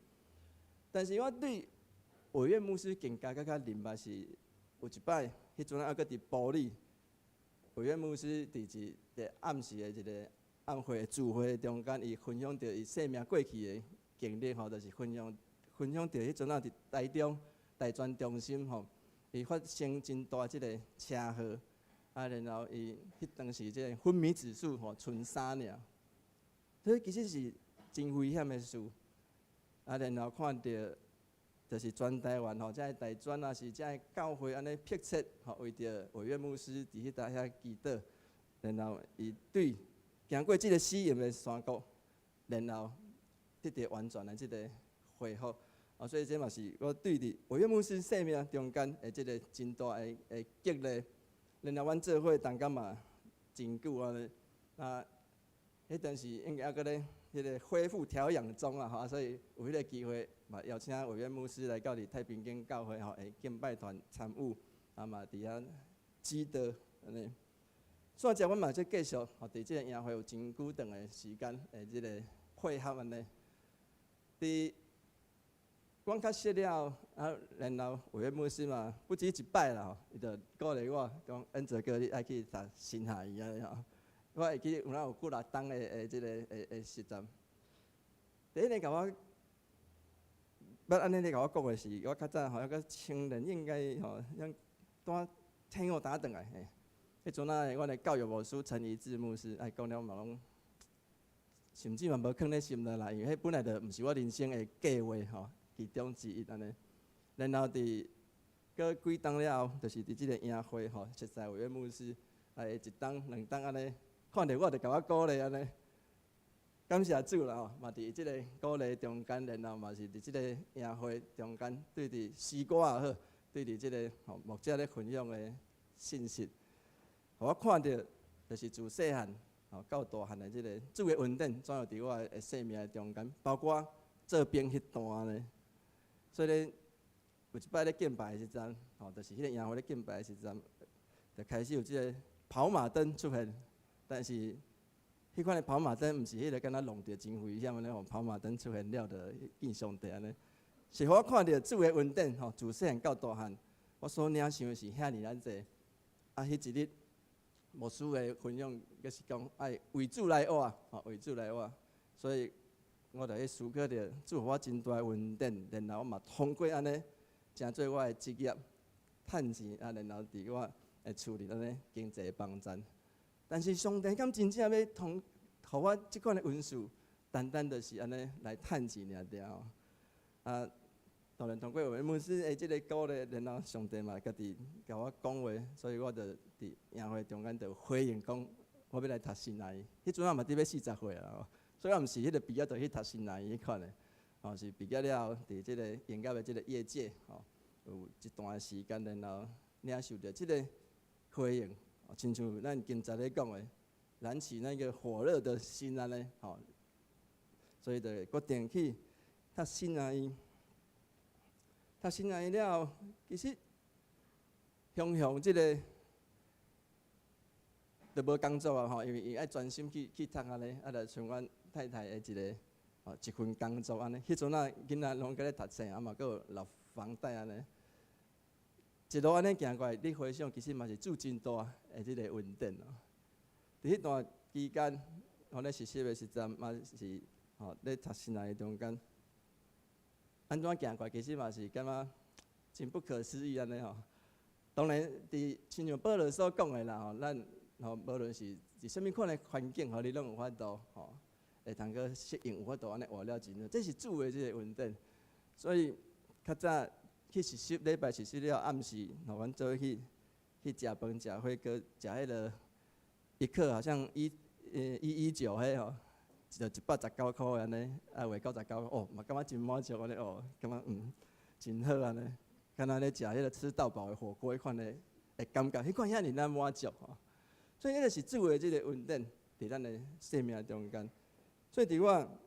但是我對委員牧師更加閣較認捌是有一擺，彼陣猶閣佇埔里，委員牧師佇一個暗時的一個暗會聚會中間，伊分享著伊生命過去的經歷吼，就是分享分享著彼陣仔佇台中大專中心吼，伊發生真大這个車禍，啊，然後伊彼當時這个昏迷指數吼賰三爾，所以其實是真危險的事。啊，然後看著就是全台灣吼，這个大專啊是這个教會按呢迫切吼，為著委員牧師佇彼搭遐祈禱，然後伊對行過這个死蔭的山谷，然後得著完全的這个恢復。啊，所以這嘛是我對佇委員牧師生命中間的這个真大的的激勵。然後阮做伙同工嘛真久按呢，啊，彼當時應該猶閣咧彼个恢復調養中啊，吼，所以有彼个機會嘛邀請委員牧師來到佇太平間教會吼，的敬拜團參與，啊嘛佇遐指導按呢。煞接阮嘛則繼續吼，佇這个營會有真久長的時間的這个配合按呢。佇阮較熟了後，啊，然後委員牧師嘛不止一擺啦吼，伊就鼓勵我講：恩澤哥，你愛去讀神學院按呢吼。我會記有哪有幾若冬的的這个的的實習。第一个共我捌按呢咧共我講的是，我較早吼，猶閣青年應該吼，咱拄天后打轉來嘿。彼陣仔阮的教育牧師陳怡志牧師，哎，講了嘛攏，甚至嘛無囥咧心內啦，因為彼本來就毋是我人生的計劃吼，其中之一按呢。然後佇過幾冬了後，就是佇這个營會吼，熟似委員牧師，哎，一冬兩冬按呢，看著我就共我鼓勵按呢。感謝主啦吼，嘛佇這个鼓勵中間，然後嘛是佇這个營會中間，對佇詩歌也好，對佇這个吼牧者咧分享的信息，予我看著，就是自細漢吼到大漢的這个主的恩典，怎樣佇我的生命中間，包括做兵彼段呢。所以咧，有一擺咧敬拜的時陣，吼，就是彼个營會咧敬拜的時陣，就開始有這个跑馬燈出現，但是彼款的跑馬燈毋是彼个敢若弄著真危險按呢吼，跑馬燈出現了就見上帝按呢，是予我看著主的恩典吼，自細漢到大漢，我所領受的是遐爾仔濟。啊，彼一日牧師的分享，閣是講愛為主來活，吼，為主來活，所以我就去思考著主予我真大的恩典，然後我嘛通過按呢，成做我的職業，趁錢啊，然後佇我的厝裡按呢經濟幫贊。但是上帝敢真正欲通，予我這款的恩賜，單單就是按呢來趁錢爾爾吼。啊，當然通過委員牧師的這个鼓勵，然後上帝嘛家己共我講話，所以我就佇營會中間就回應講，我欲來讀神學院。彼陣仔嘛佇欲四十歲啊，吼，所以我毋是彼个畢業就去讀神學院彼款的，吼，是畢業了後，佇這個營業的這個業界，吼，有一段時間，然後領受著這个回應。親像咱今早咧講的，燃起那個火熱的心按呢，吼，所以就決定去讀神學院。讀神學院了後，其實雄雄這个就無工作啊吼，因為伊愛專心去讀按呢，啊，就像阮太太的一个吼一份工作按呢。彼陣啊，囡仔攏閣咧讀冊，啊嘛閣有納房貸按呢。一路按呢行過來，你回想，其實嘛是主真大的這个恩典哦。佇彼段期間，我咧實習的時陣嘛是吼咧讀神學的中間，按怎行過來，其實嘛是感覺真不可思議按呢吼。當然，佇親像保羅所講的啦吼，咱吼無論是佇啥物款的環境吼，你攏有法度吼，會通閣適應，有法度按呢活了真好。這是主的這个恩典。所以較早去實習，禮拜實習了，暗時吼，阮做伙去食飯、食火鍋、食彼个一客好像119彼吼，就119箍按呢，啊話99哦，嘛感覺真滿足按呢哦，感覺真好按呢，敢若咧食彼个吃到飽的火鍋彼款的感覺，彼款遐爾仔滿足吼。所以，彼个是主的這个恩典，佇咱的生命中間。所以，佇我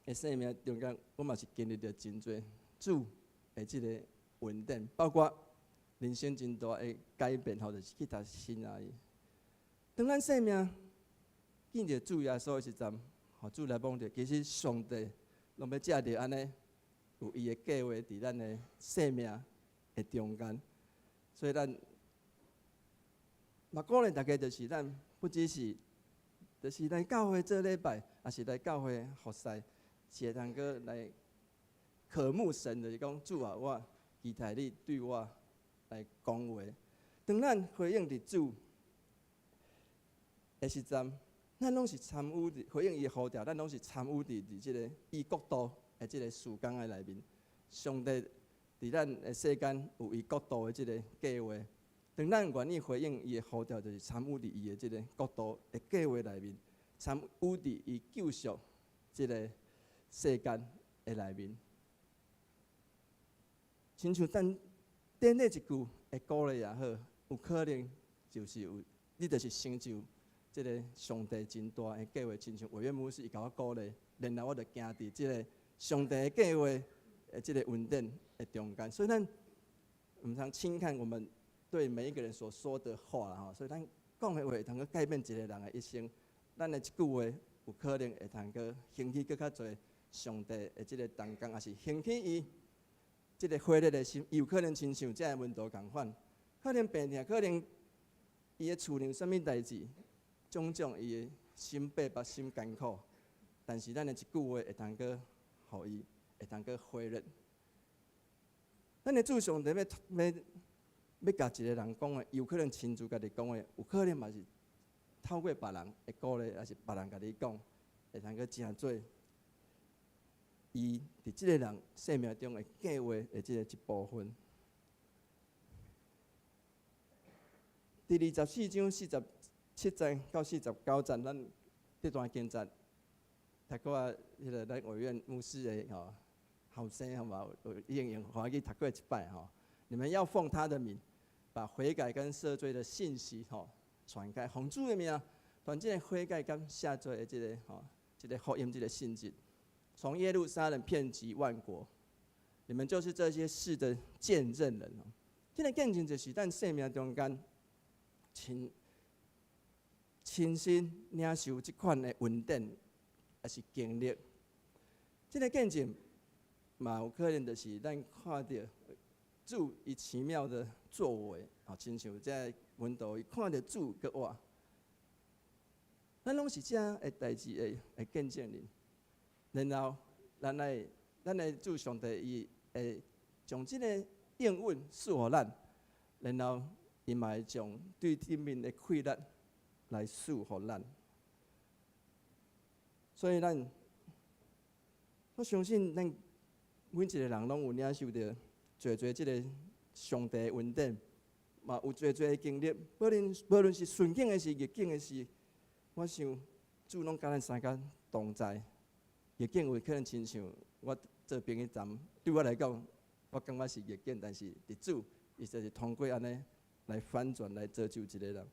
的生命中間，我嘛是經歷著真濟主的這个恩典，包括人生真大的改變吼，就是去讀神學院。當咱生命見著主耶穌的時陣，予主來摸著，其實上帝攏欲藉著按呢，有伊的計劃佇咱的生命的中間。所以咱嘛鼓勵大家，就是咱不只是，就是來教會做禮拜，抑是來教會服侍，是會通閣來渴慕神，就是講主啊，我期待你對我來講話。當咱回應佇主的時陣，咱攏是參與佇回應伊的呼召，咱攏是參與佇這个伊國度的這个事工的內面。上帝佇咱的世間有伊國度的這个計劃。當咱願意回應伊的呼召，就是參與佇伊的這个國度的計劃內面，參與佇伊救贖這个世間的內面。親像咱頂禮一句的鼓勵也好，有可能就是有，你就是成就這个上帝真大的計劃，親像委員牧師伊共我鼓勵，然後我就行佇這个上帝的計劃的這个恩典的中間。所以咱毋通輕看我們對每一個人所說的話啦吼，所以咱講的話會通閣改變一個人的一生。咱的一句話有可能會通閣興起閣較濟上帝的這个同工，抑是興起伊這个火熱的心，伊有可能親像這个門徒仝款，可能病痛，可能伊的厝內有啥物代誌，種種伊的心逼迫、心艱苦，但是咱的一句話會通閣予伊會通閣火熱。咱的主上帝欲共一个人講的，有可能親自共你講的，有可能嘛是透過別人的鼓勵，抑是別人共你講，會通閣成做伊佇這个人生命中的計劃的這个一部分。佇24章47節到49節，咱這段經節讀過彼个咱委員牧師的吼後生吼嘛，有已經用華語讀過一擺吼。你們要奉他的名，把悔改跟赦罪的信息吼傳開，奉主的名，傳這个悔改佮赦罪的這个吼，這个福音，這个信息，從耶路撒冷遍及萬國。你們就是這些事的見證人哦。這个見證就是咱生命中間親身領受這款的恩典，抑是經歷。這个見證嘛，有可能就是咱看著主伊奇妙的作為，啊，親像這个門徒伊看著主閣活，咱攏是這个代誌的見證人。然後，咱的主上帝伊會將這个應允賜予咱，然後伊嘛會將對頂面的氣力來賜予咱。所以咱，我相信咱每一个人攏有領受著濟濟這个上帝的恩典，嘛有濟濟的經歷。無論是順境的事、逆境的事，我想主攏佮咱相共同在。逆境有可能親像我做兵役站，對我來講，我感覺是逆境，但是佇主，伊就是通過按呢來反轉來造就一個人。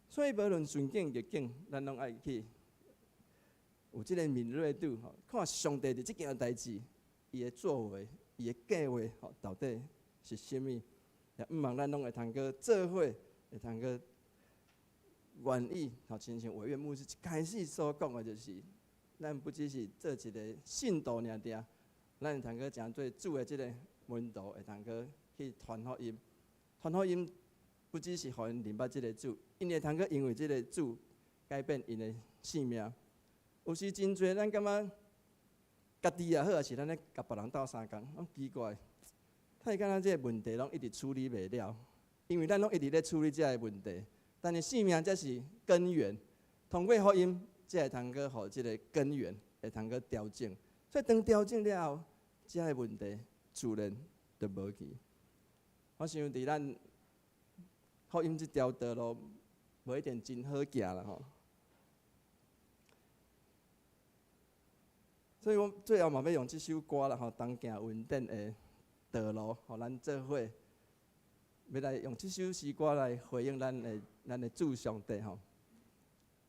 所以無論順境逆境，咱攏愛去有這个敏銳度吼，看上帝佇這件代誌，伊的作為。伊的计划吼到底是啥物？也毋望咱攏会通阁做伙，会通阁愿意吼，亲像委员牧师一开始所讲的，就是咱不只是做一个信徒尔尔，咱会通阁成做主的这个门徒，会通阁去传福音。传福音不只是予𪜶认捌这个主，𪜶会通阁因为这个主改变𪜶的性命。有时真济，咱感觉家己也好，抑是咱咧共别人斗相共，拢奇怪。会敢若这个问题拢一直处理袂了，因为咱拢一直咧处理这个问题，但是生命才是根源。通过福音，才会通阁予这个根源会通阁调整。所以当调整了后，这个问题自然就无去。我想伫咱福音这条道路，无一定真好行啦吼。所以我最后嘛欲用这首歌啦吼，同行恩典的道路，予咱做伙，欲来用这首诗歌来回应咱的主上帝吼。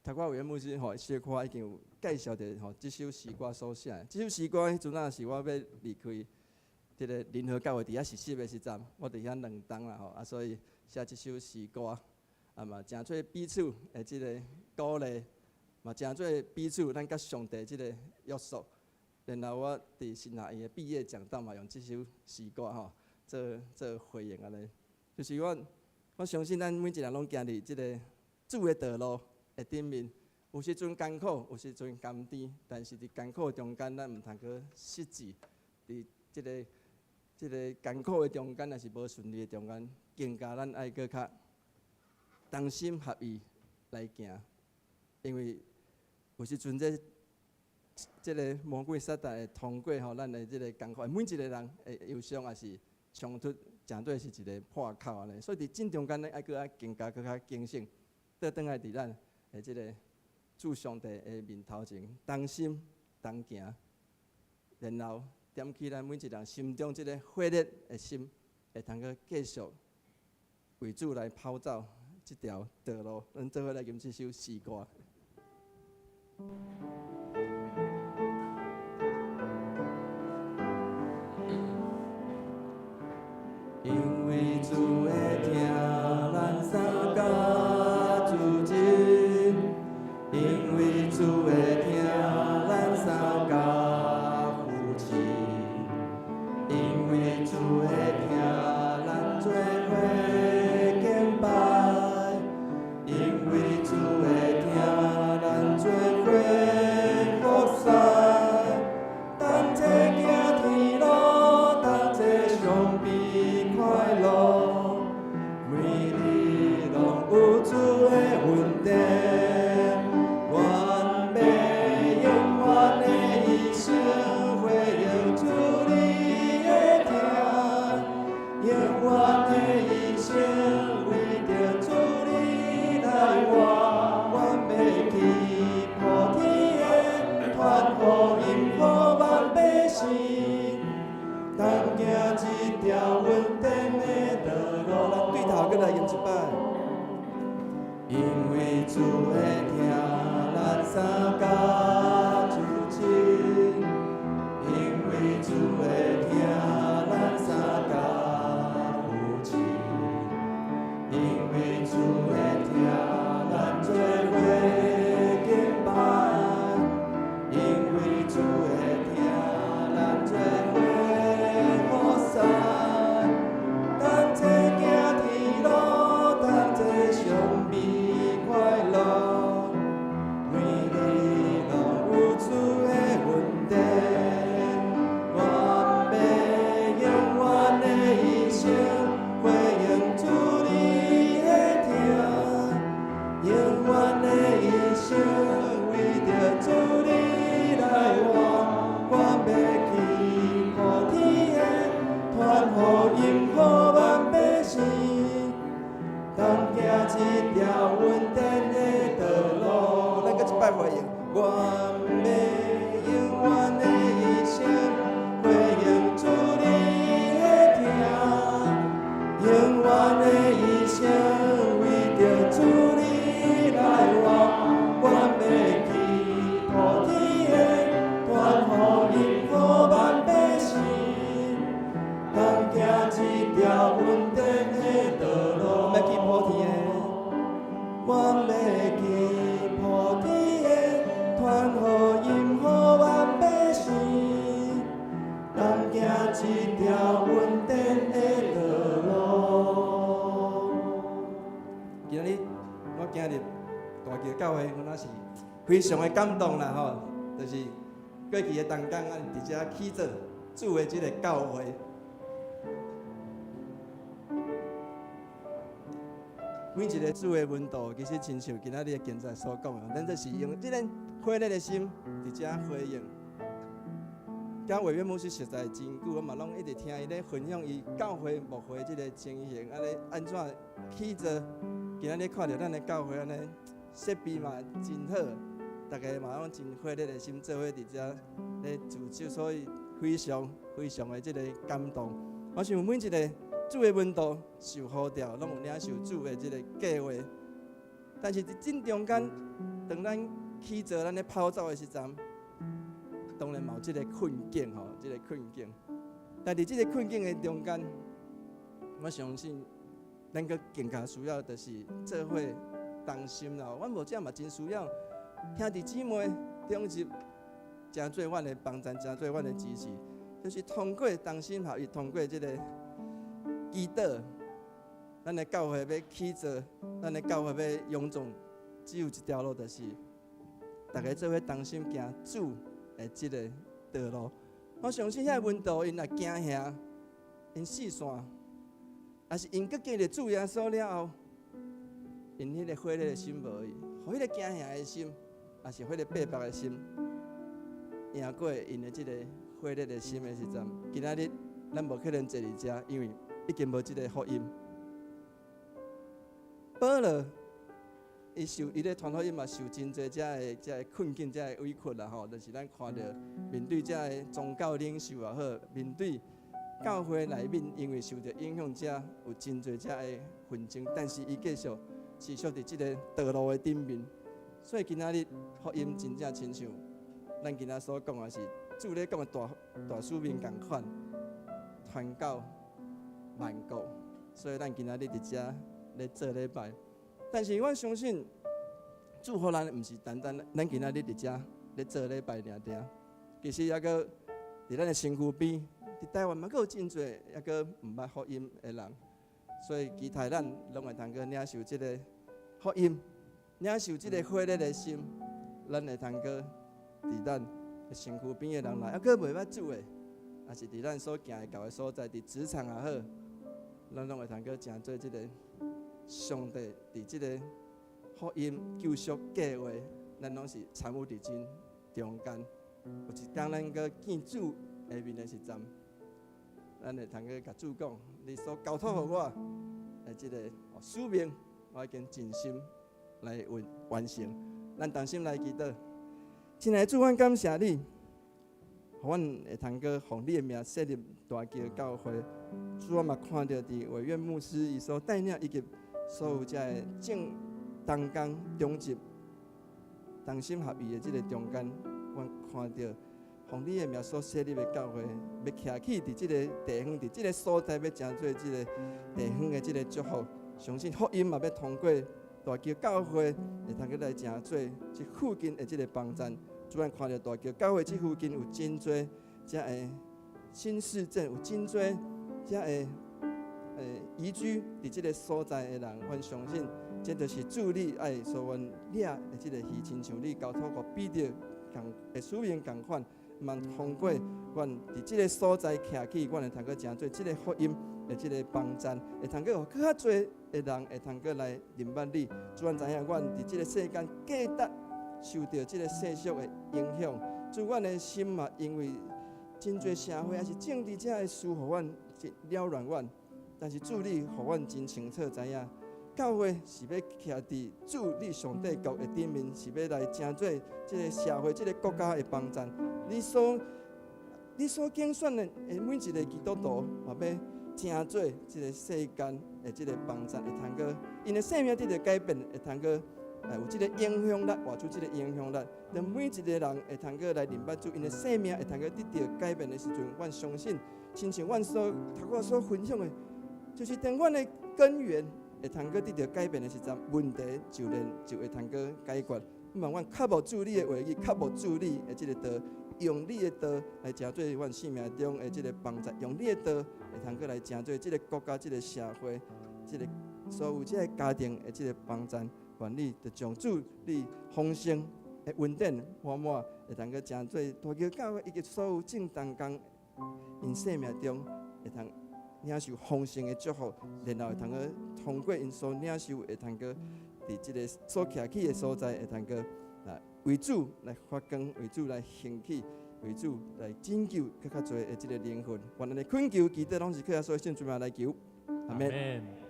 头拄委员牧师吼，小可已经有介绍著吼，这首诗歌所写的。这首诗歌彼阵仔是我欲离开这个仁和教会伫遐实习的时阵，我伫遐两冬啦吼，啊，所以写这首诗歌，啊嘛，成做彼此的这个鼓励，嘛成做彼此咱佮上帝这个约束。然后我伫神学院的毕业讲道嘛，用这首诗歌吼做做回应按呢。就是我相信咱每一个人拢行伫这个主的道路的顶面，有时阵艰苦，有时阵甘甜，但是伫艰苦中间，咱毋通阁失志。伫这个艰苦的中间，抑是无顺利的中间，更加咱爱阁较同心合意来行，因为有时阵这个魔鬼撒旦会通过吼咱的这个艰苦，每一个人的忧伤抑是冲突，成做是一个破口按呢。所以伫这中间，咱爱阁爱更加阁较警醒，倒转来伫咱的这个主上帝的面头前，同心同行，然后点起咱每一个人心中这个火热的心，会通阁继续为主来跑走这条道路。咱做伙来吟这首诗歌。因为主的疼，咱三加主真；因为主的疼，咱三加扶持；因为主的疼，咱做伙敬拜；因为主的疼，咱做伙服侍。同齐行天路，同齐相比快乐，每日拢有主的恩典，愿欲永远的一生回应主你的疼，永远的一生为著主你来活，愿欲去普天的传福音予万百姓。同行这条恩典的道路，咱对头阁来吟一摆。因为主的疼，咱三加主真；因为主的疼，咱三加扶持；因为主的疼，咱做伙敬拜；因为主的疼，咱做伙服侍。同齐行天路，同齐相比快乐，每日拢有主的恩典，愿欲永远的一生回应主你的疼，永远的一生为著主你来活，愿欲去普天的传福音予万百姓，同行这条恩典的道路。咱阁一摆回应，愿欲永远的一生回应主你的疼，永远的一生为著主你来活，愿欲去普天的传福音予万百姓，教會，敢若是非常的感動啦吼，就是過去的同工啊，佇遮起造主的這个教會。每一个主的門徒，其實親像今仔日的經節所講的，咱這是用這个火熱的心佇遮回應。佮委員牧師實在真久，我嘛攏一直聽伊咧分享伊教會牧會這个情形，按呢按怎起造。今仔日看著咱的教會按呢設備嘛真好，逐家嘛攏真火熱的心做伙佇遮咧聚集，所以非常非常的這个感動。我想每一个主的門徒受呼召，攏有領受主的這个計劃。但是佇正中間，當咱起造、咱咧跑走的時陣，當然嘛有這个困境吼，這个困境。但佇這个困境的中間，我相信咱閣更加需要就是做伙同心啦。阮牧者嘛真需要兄弟姊妹長執，成做阮的幫贊，成做阮的支持，就是通過同心合意，通過這个祈禱，咱的教會欲起造，咱的教會欲勇壯，只有一條路，就是逐家做伙同心行主的這个道路。我相信遐門徒𪜶若驚嚇，𪜶四散，抑是𪜶閣經歷主耶穌了後，𪜶彼个火熱的心無去，予彼个驚嚇的心，抑是彼个八百的心，贏過𪜶的這个火熱的心的時陣，今仔日咱無可能坐佇遮，因為已經無這个福音。保羅，伊受伊咧傳福音嘛，受真濟遮个遮个困境、遮个委屈啦吼。就是咱看著面對遮个宗教領袖也好，面對教會內面，因為受著影響，遮有真濟遮個紛爭，但是伊繼續持續佇這个道路的頂面。所以今仔日福音真正親像咱今仔所講的是主咧講的大大使命仝款，傳到萬國。所以咱今仔日佇遮咧做禮拜，但是我相信主予咱毋是單單咱今仔日佇遮咧做禮拜爾爾，其實猶閣佇咱的身軀邊，佇台灣嘛閣有真濟猶閣毋捌福音的人，所以期待咱攏會通閣領受這个福音，領受這个火熱的心，咱會通閣佇咱的身軀邊的人來，猶閣袂捌主的，抑是佇咱所行的教會所在，佇職場也好，咱攏會通閣成做這个上帝佇這个福音救贖計劃，咱攏是參與佇真中間。有一天咱閣見主的面的時陣，咱會通閣共主講：你所交託予我的這个使命，我已經盡心來完完成。咱同心來祈禱，親愛的主，阮感謝你，予阮會通閣奉你的名設立大橋教會。主，我嘛看著佇委員牧師伊所帶領以及所有遮个眾同工長執同心合意的這个中間，阮看著奉你的名所設立的教會，欲徛起佇這个地方，佇這个所在，欲成做這个地方的這个祝福。相信福音嘛，欲通過大橋教會，會通閣來成做這附近的這个幫贊。主，咱看著大橋教會這附近有真濟遮个新市鎮，有真濟遮个移居佇這个所在的人，阮相信這就是主你愛所阮領的這个魚，親像你交託予彼得仝的使命仝款，嘛通過阮佇這个所在徛起，阮會通閣成做這个福音的這个幫贊，會通閣予閣較濟的人會通閣來認捌你。主，阮知影阮佇這个世間價值受著這个世俗的影響，主，阮的心嘛，因為真濟社會抑是政治遮的事，予阮真擾亂阮。但是主你予阮真清楚知影，教會是欲徛佇主你上帝國的頂面，是欲來成做這个社會、這个國家的幫贊。你所揀選的每一个基督徒，嘛欲成做這个世間的這个幫贊，會通閣𪜶的生命得著改變，會通閣有這个影響力，活出這个影響力。當每一个人會通閣來認捌主，𪜶的生命會通閣得著改變的時陣，阮相信，親像阮所頭拄仔所分享的，就是當阮的根源會通閣得著改變的時陣，問題就連就會通閣解決。望阮渴慕主你的話語，渴慕主你的這个道，用你的道來成做阮生命中的這个幫助，用你的道會通閣來成做這个國家、這个社會、這个所有這个家庭的這个幫贊。愿你就将主你丰盛的恩典满满，会当阁成做大桥教会以及所有众同工𪜶生命中，会通领受丰盛的祝福，然后会通阁通过𪜶所领受，会通阁伫这个所徛起的所在，会通阁来为主来发光，为主来兴起，为主来拯救閣較濟的這個靈魂。願咱的懇求，祈禱攏是靠耶穌聖名來求。阿們。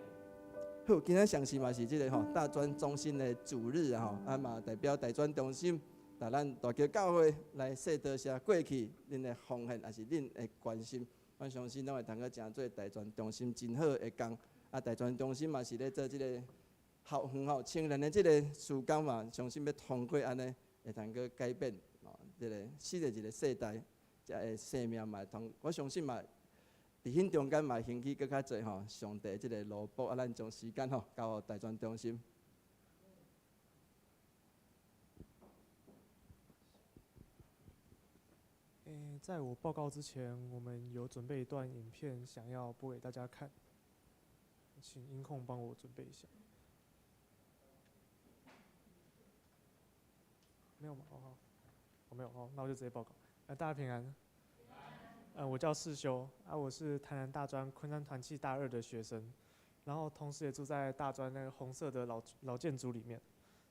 好，今仔上時嘛是這個吼大專中心的主日啊吼，啊嘛代表大專中心，帶咱大橋教會來說多謝過去恁的奉獻，也是恁的關心，我相信攏會通閣成做大專中心真好的工。啊，大專中心嘛是咧做這個校園吼青年的這個事工嘛，相信欲通過按呢，會通閣改變哦，這個新的一個世代，這个生命嘛會通，我相信嘛。佇彼中間嘛，興起閣較濟吼，上帝這個奴僕啊，咱將時間吼交予大專中心。欸，在我報告之前，我們有準備一段影片，想要播給大家看，請音控幫我準備一下。沒有嗎？哦，好，我沒有，好，那我就直接報告。大家平安。我叫世修，啊，我是台南大專昆山團契大二的學生，然後同時也住在大專那個紅色的老老建築裡面。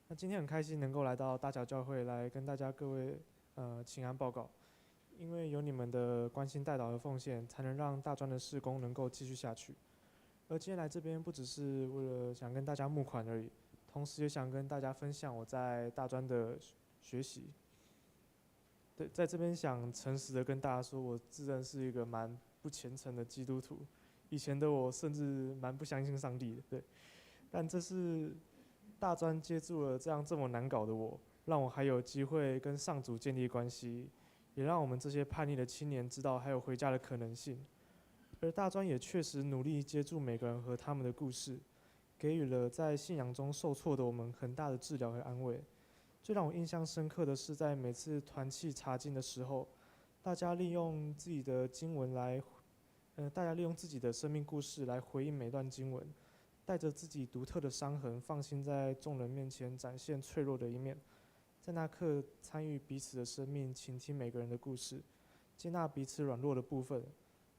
那今天很開心能夠來到大橋教會來跟大家各位請安報告，因為有你們的關心代禱和奉獻，才能讓大專的事工能夠繼續下去。而今天來這邊不只是為了想跟大家募款而已，同時也想跟大家分享我在大專的學習。對，在這邊想誠實的跟大家說，我自認是一個蠻不虔誠的基督徒。以前的我甚至蠻不相信上帝的，對。但這是大專接住了這樣這麼難搞的我，讓我還有機會跟上主建立關係，也讓我們這些叛逆的青年知道還有回家的可能性。而大專也確實努力接住每個人和他們的故事，給予了在信仰中受挫的我們很大的治療和安慰。最讓我印象深刻的是，在每次團契查經的時候，大家利用自己的經文來，大家利用自己的生命故事來回應每段經文，帶着自己獨特的傷痕，放心在眾人面前展現脆弱的一面，在那刻參與彼此的生命，傾聽每個人的故事，接納彼此軟弱的部分，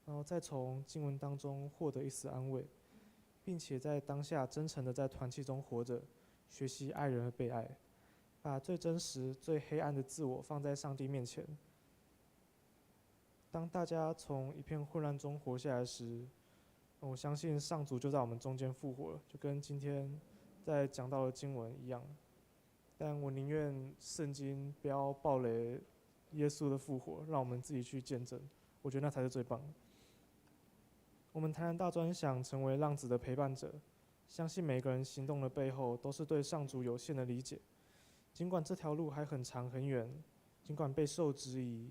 然後再從經文當中獲得一絲安慰，並且在當下真誠的在團契中活着，學習愛人和被愛。把最真實、最黑暗的自我放在上帝面前。當大家從一片混亂中活下來時，我相信上主就在我們中間復活了，就跟今天在講到的經文一樣。但我寧願聖經不要暴雷耶穌的復活，讓我們自己去見證，我覺得那才是最棒的。我們台南大專想成為浪子的陪伴者，相信每個人行動的背後都是對上主有限的理解。儘管這條路還很長很遠，儘管備受質疑，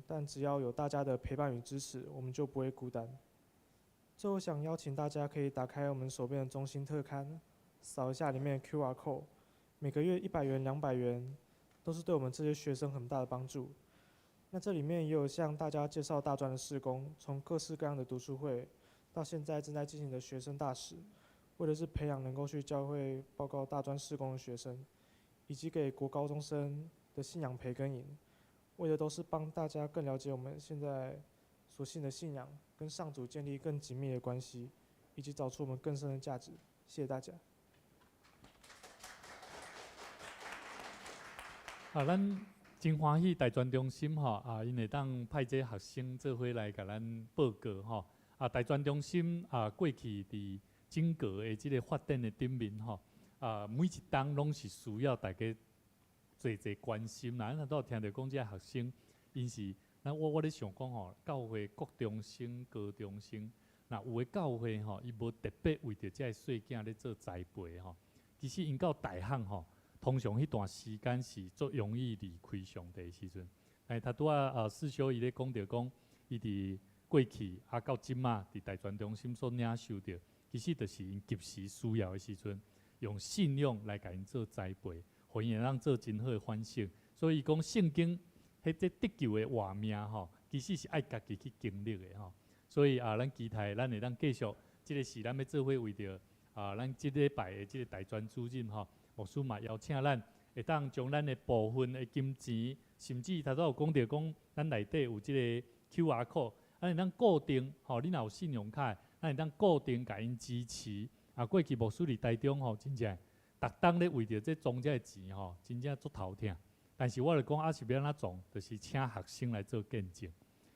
但只要有大家的陪伴與支持，我們就不會孤單。最後，想邀請大家可以打開我們手邊的中心特刊，掃一下裡面的 QR code，每個月100元、200元，都是對我們這些學生很大的幫助。那這裡面也有向大家介紹大專的事工，從各式各樣的讀書會，到現在正在進行的學生大使。為的是培養能夠去教會報告大專事工的學生，以及給國高中生的信仰培根營，為的都是幫大家更了解我們現在所信的信仰，跟上主建立更緊密的關係，以及找出我們更深的價值。謝謝大家。啊，咱真歡喜大專中心吼啊，𪜶會當派這學生做伙來共咱報告吼。啊，大專中心啊，過去佇整個的這個發展的頂面吼，啊，每一冬攏是需要大家濟濟關心啦。咱都有聽著講，這學生𪜶是，那我咧想講吼，教會國中生、高中生，若有的教會吼，伊無特別為著這个細囝咧做栽培吼，其實𪜶到大漢吼，通常彼段時間是足容易離開上帝的時陣。但是他拄仔啊，世修伊咧講著講，伊佇過去啊到這馬佇大專中心所領受著。其實就是𪜶及時需要的時陣，用信仰來共𪜶做栽培，予𪜶會當做真好的反省。所以講聖經，彼個得救的活命吼，其實是愛家己去經歷的吼。所以啊，咱期待咱會當繼續，這個是咱欲做伙為著啊，咱這禮拜的這個大專主任吼，牧師嘛邀請咱會當將咱的部分的金錢，甚至頭拄有講著講，咱內底有這個 QR code，咱會當固定吼，你若有信用卡，咱會當固定共𪜶支持。啊，過去牧師佇台中吼，真正逐冬咧為著這裝這个錢吼，真正足頭疼。但是我就講啊，是欲按怎創，就是請學生來做見證。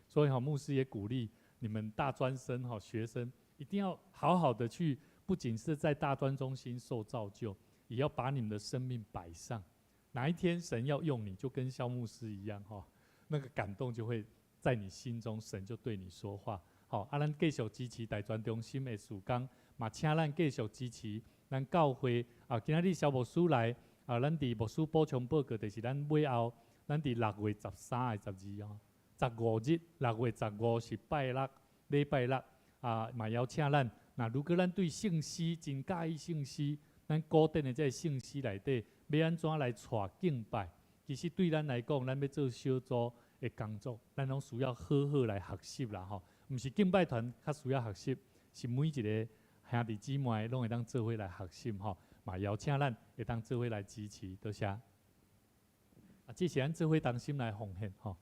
所以吼，牧師也鼓勵你們大專生吼學生，一定要好好的去，不僅是在大專中心受造就，也要把你們的生命擺上。哪一天神要用你，就跟蕭牧師一樣吼，那個感動就會在你心中，神就對你說話。好，啊，咱繼續支持大專中心的事工，嘛請咱繼續支持咱教會。啊，今仔日蕭牧師來，啊，咱佇牧師補充報告，就是咱尾後，咱佇6月13還是12哦，15日，6月15是拜六，禮拜六，啊，嘛邀請咱。若如果咱對聖詩真佮意聖詩，咱古典的這个聖詩內底，欲按怎來帶敬拜？其實對咱來講，咱欲做小組的工作，咱攏需要好好來學習啦吼。毋是敬拜團較需要學習，是每一个兄弟姊妹攏會當做伙來學習吼。嘛邀請咱會當做伙來支持，多謝。啊，這是咱做伙同心來奉獻吼。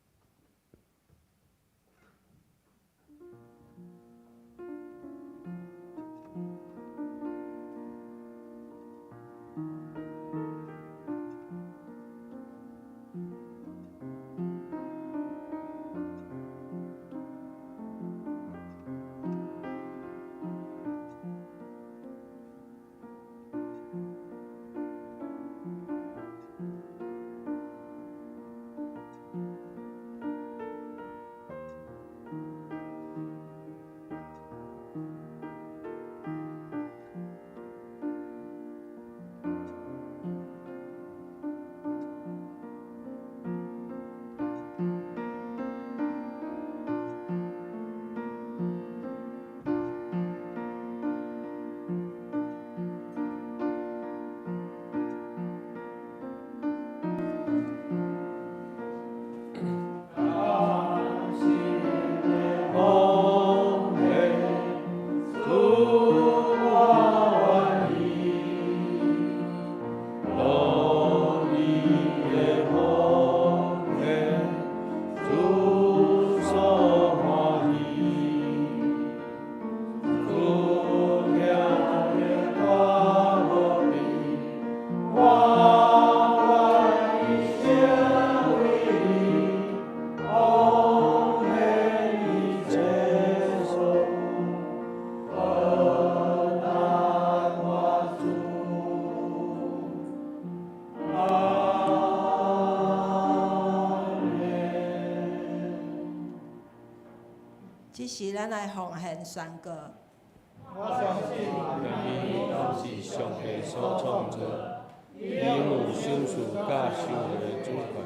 這時咱來奉獻宣告。我相信萬物攏是上帝所創造，伊擁有賞賜佮收回的主權。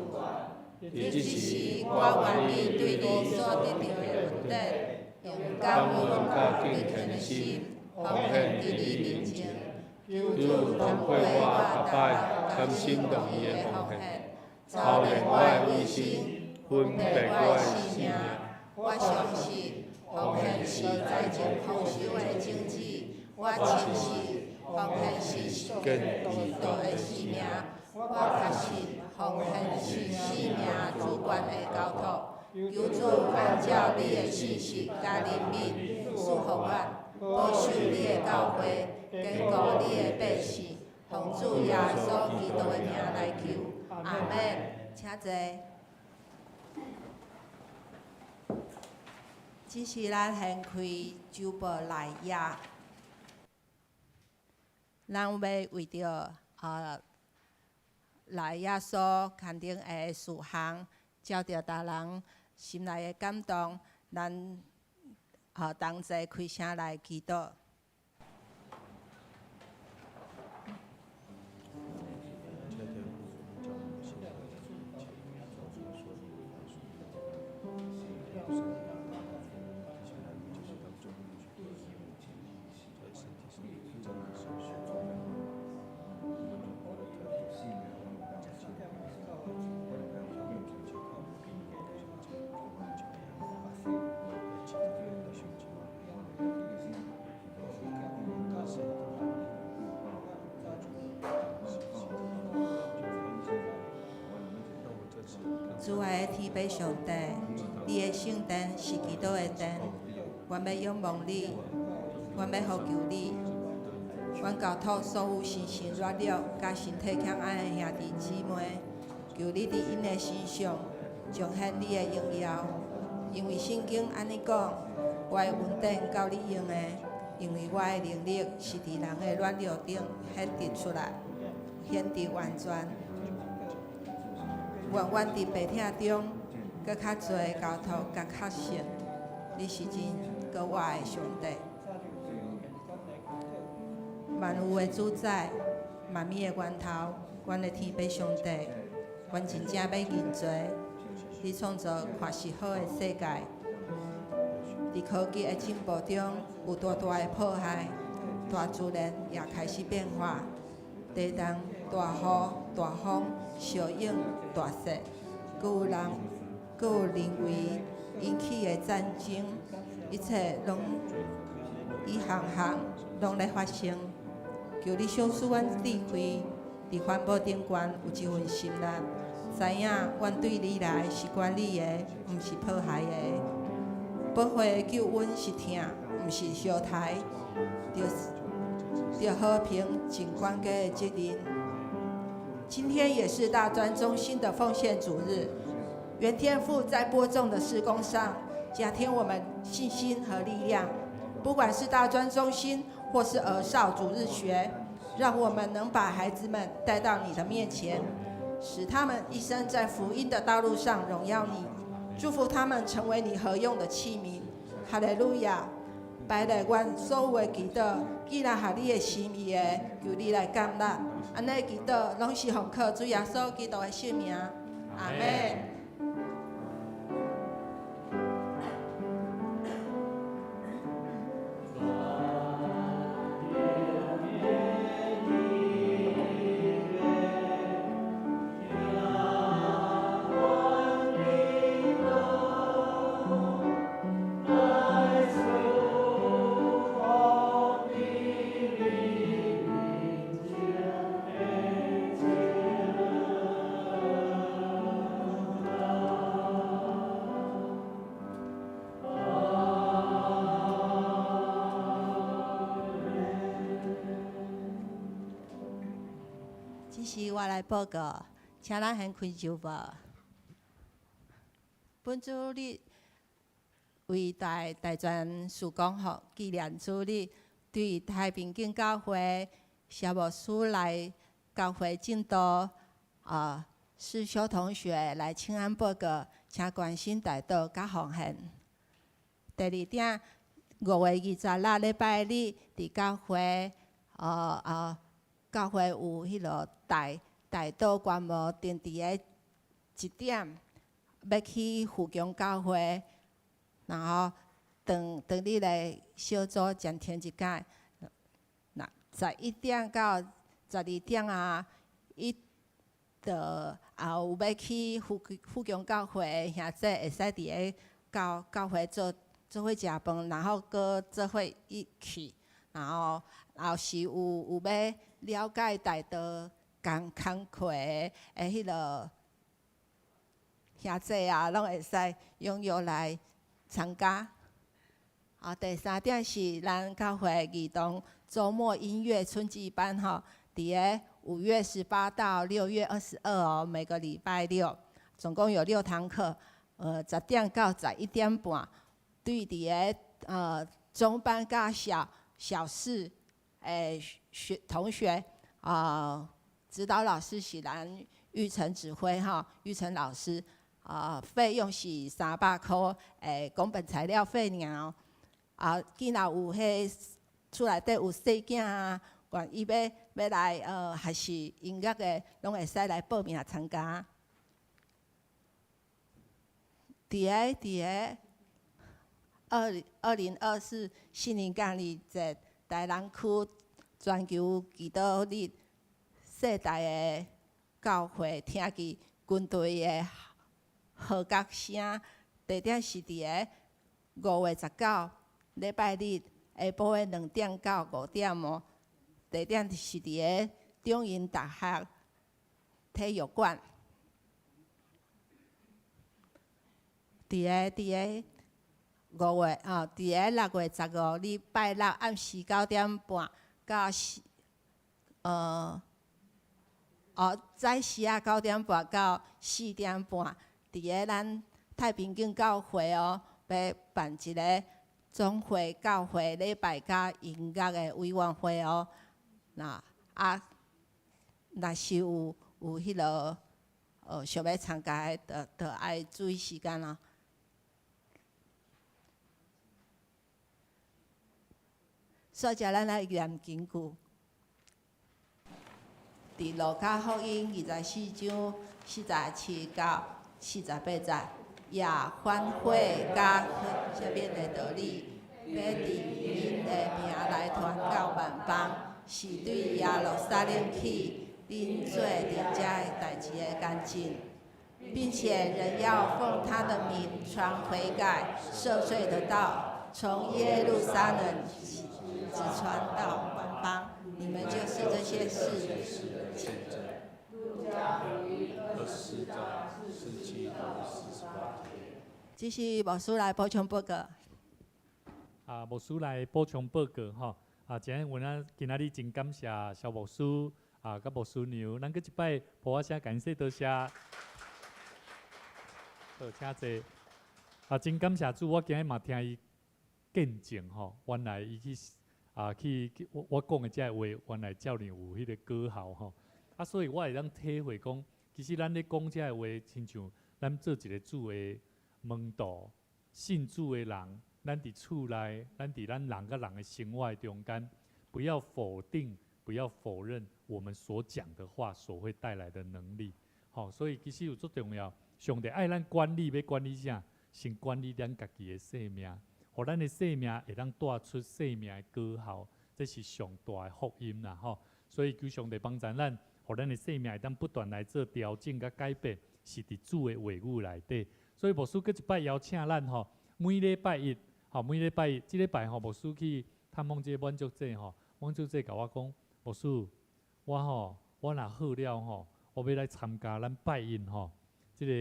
佇這時，我願意對你所得著的恩典，用感恩佮敬虔的心，奉獻佇你面前。求主通過我逐擺甘心樂意的奉獻，操練我的委身，分別我的性命。我相信奉獻是財政豐收的種子。我深信奉獻是基督的生命。我確信奉獻是生命主權的交託。求主按照你的信實佮憐憫賜予我，保守你的教會，堅固你的百姓。奉主耶穌基督的名來求，阿們。請坐。這時咱掀開周報內頁，咱欲為著來耶穌牽頂的事項，照著逐人心內的感動，咱同齊開聲來祈禱。主愛的天父上帝，你的聖殿是祈禱的殿，阮欲仰望你，阮欲呼求你，阮交託所有身心軟弱、佮身體欠安的兄弟姊妹，求你佇𪜶的身上彰顯你的榮耀，因為聖經按呢講，我的恩典夠你用的，因為我的能力是佇人的軟弱頂顯得出來，顯得完全。願阮佇病痛中，閣較濟交託佮確信，你是真閣活的上帝。萬有的主宰，萬物的源頭，阮的天父上帝，阮真正欲認罪。你創造看是好的世界，佇科技的進步中，有大大的破壞，大自然也開始變化，地動、大雨、大風、燒湧、大雪，閣有人，閣有人為引起的戰爭，一切攏一項項攏咧發生。求你賞賜阮智慧，佇環保頂懸有這份心力，知影阮對你來是管理的，毋是破壞的。寶血的救恩是疼，毋是相刣，著和平盡管家的責任。今天也是大專中心的奉獻主日，願天父在播種的事工上加添我們信心和力量。不管是大專中心或是兒少主日學，讓我們能把孩子們帶到你的面前，使他們一生在福音的道路上榮耀你，祝福他們成為你合用的器皿。哈利路亞！擺來阮所有的祈禱，既然合你的心意的，求你來接納。按呢祈禱，攏是奉靠主耶穌基督的聖名。阿們。這是我來報告，請咱先開週報。本主日為大大專事工吼紀念主日，對太平景教會蕭牧師來教會證道，啊，師修同學來請安報告，請關心代禱佮奉獻。第二點，5月26禮拜日，佇教會，教會有彼落代代禱觀摩，定佇个1點，欲去富強教會，然後當當日的小組暫停一擺，若11點到12點啊，伊就也有欲去富富強教會的兄弟會使佇个教教會做做伙食飯，然後閣做伙一去，然後若是有有欲了解代禱工工課的彼落兄弟啊，攏會使踴躍來參加。啊，第三點是咱教會兒童週末音樂春季班吼，佇个5月18到6月22哦，每個禮拜六，總共有六堂課，10點到11點半，對佇個中班佮小小四學同學啊，指導老師是咱玉成指揮哈，玉成老師啊，費用是300塊，工本材料費爾哦。啊，既然有彼厝內底有細囝啊，願意欲欲來學習音樂的，攏會使來報名參加。佇个佇个2024新年感恩節，台南區全球祈禱日，世代的教會聽見軍隊的號角聲，地點是佇个5月19禮拜日下晡的2點到5點哦，地點是佇个中營大學體育館。佇个5月哦，佇个6月15，禮拜六暗時9點半到四，哦，早時仔9點半到4點半，佇个咱太平景教會哦，欲辦一个總會教會禮拜佮音樂的委員會哦。那啊，若是有彼个想欲參加的，就愛注意時間咯。煞來咱來念經句，佇路加福音24章47到48節，也反悔佮赦免的道理，欲佇𪜶的名來傳到萬邦，是對耶路撒冷起，恁做佇遮代誌的見證，並且人要奉他的名傳悔改、赦罪的道，從耶路撒冷起，直傳到萬邦。你們就是這些事的見證。路加福音24章47到48節。這是牧師來補充報告。啊，牧師來補充報告吼。啊，今日阮今仔日真感謝蕭牧師啊，佮牧師娘，咱閣一擺噗仔聲感謝多謝。好，請坐。啊，真感謝主，我今日嘛聽伊見證吼，原來伊去啊去我講的這个話，原來遮爾有彼个果效吼。啊，所以我會當體會講，其實咱咧講這个話，親像咱做一个主的門徒，信主的人，咱佇厝內，咱佇咱人佮人的生活中間，不要否定，不要否認我們所講的話所會帶來的能力。吼，所以其實有足重要，上帝愛咱管理，欲管理啥？先管理咱家己的生命，予咱的生命會當帶出生命的果效，這是上大的福音啦！吼，所以求上帝幫助咱，予咱的生命會當不斷來做調整佮改變，是佇主的話語內底。所以牧師閣一擺邀請咱吼，每禮拜一，吼，每禮拜一，這禮拜吼，牧師去探訪這个滿足者吼，滿足者共我講，牧師，我吼，我若好了吼，我欲來參加咱拜一吼，這個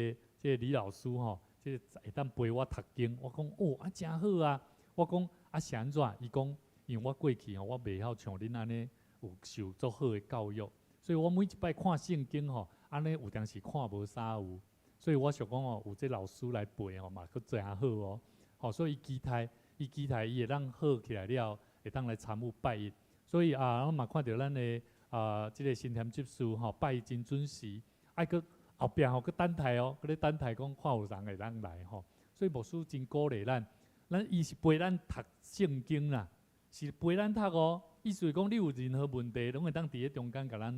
李老師吼，這個會當陪我讀經。我講哦，啊誠好啊！我講啊是按怎？伊講，因為我過去吼，我袂曉像恁按呢有受足好的教育，所以我每一擺看聖經吼，按呢有當時看無啥有，所以我想講哦，有這老師來陪吼嘛，閣誠好哦。吼，所以伊期待，伊期待伊會當好起來了，會當來參與拜一。所以啊，我嘛看著咱的啊，這個新添執事吼，拜一真準時，愛閣後壁吼閣等待哦，閣咧等待講看有人會當來吼。所以牧師真鼓勵咱，咱伊是陪咱讀聖經啦，是陪咱讀哦。意思是講，你有任何問題，攏會當佇咧中間共咱，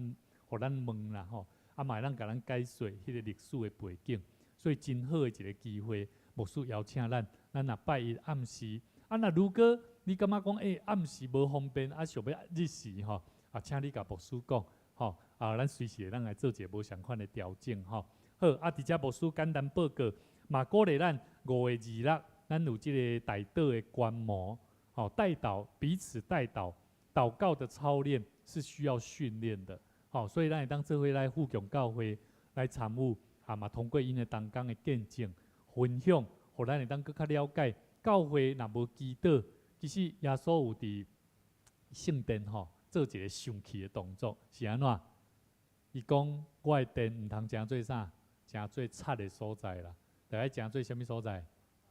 予咱問啦吼，啊嘛會當共咱解說彼個歷史的背景。所以真好的一个機會，牧師邀請咱，咱若拜一暗時，啊若如果你感覺講，欸，暗時無方便，啊想欲日時吼，啊請你共牧師講，吼，啊咱隨時會當來做一个無仝款的調整吼。好，啊佇遮牧師簡單報告，嘛鼓勵咱5月26，咱有這个代禱的觀摩，吼，代禱彼此代禱，禱告的操練是需要訓練的，吼，所以咱會當做伙來富強教會來參與，啊嘛通過𪜶的同工的見證分享，予咱會當閣較了解教會若無祈禱，其實耶穌有佇聖殿吼做一个生氣的動作，是按怎？伊講我的殿毋通成做啥？成做賊的所在啦，著愛成做啥物所在？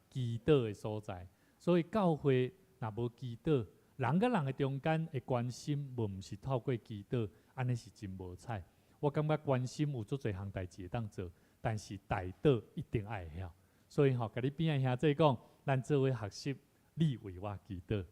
祈禱的所在。所以教會若無祈禱，人佮人的中間的關心，無毋是透過祈禱，按呢是真無彩。我感覺關心有足濟項代誌會當做，但是代禱一定愛會曉。所以吼，共你邊仔兄弟講，咱做伙學習，你為我祈禱。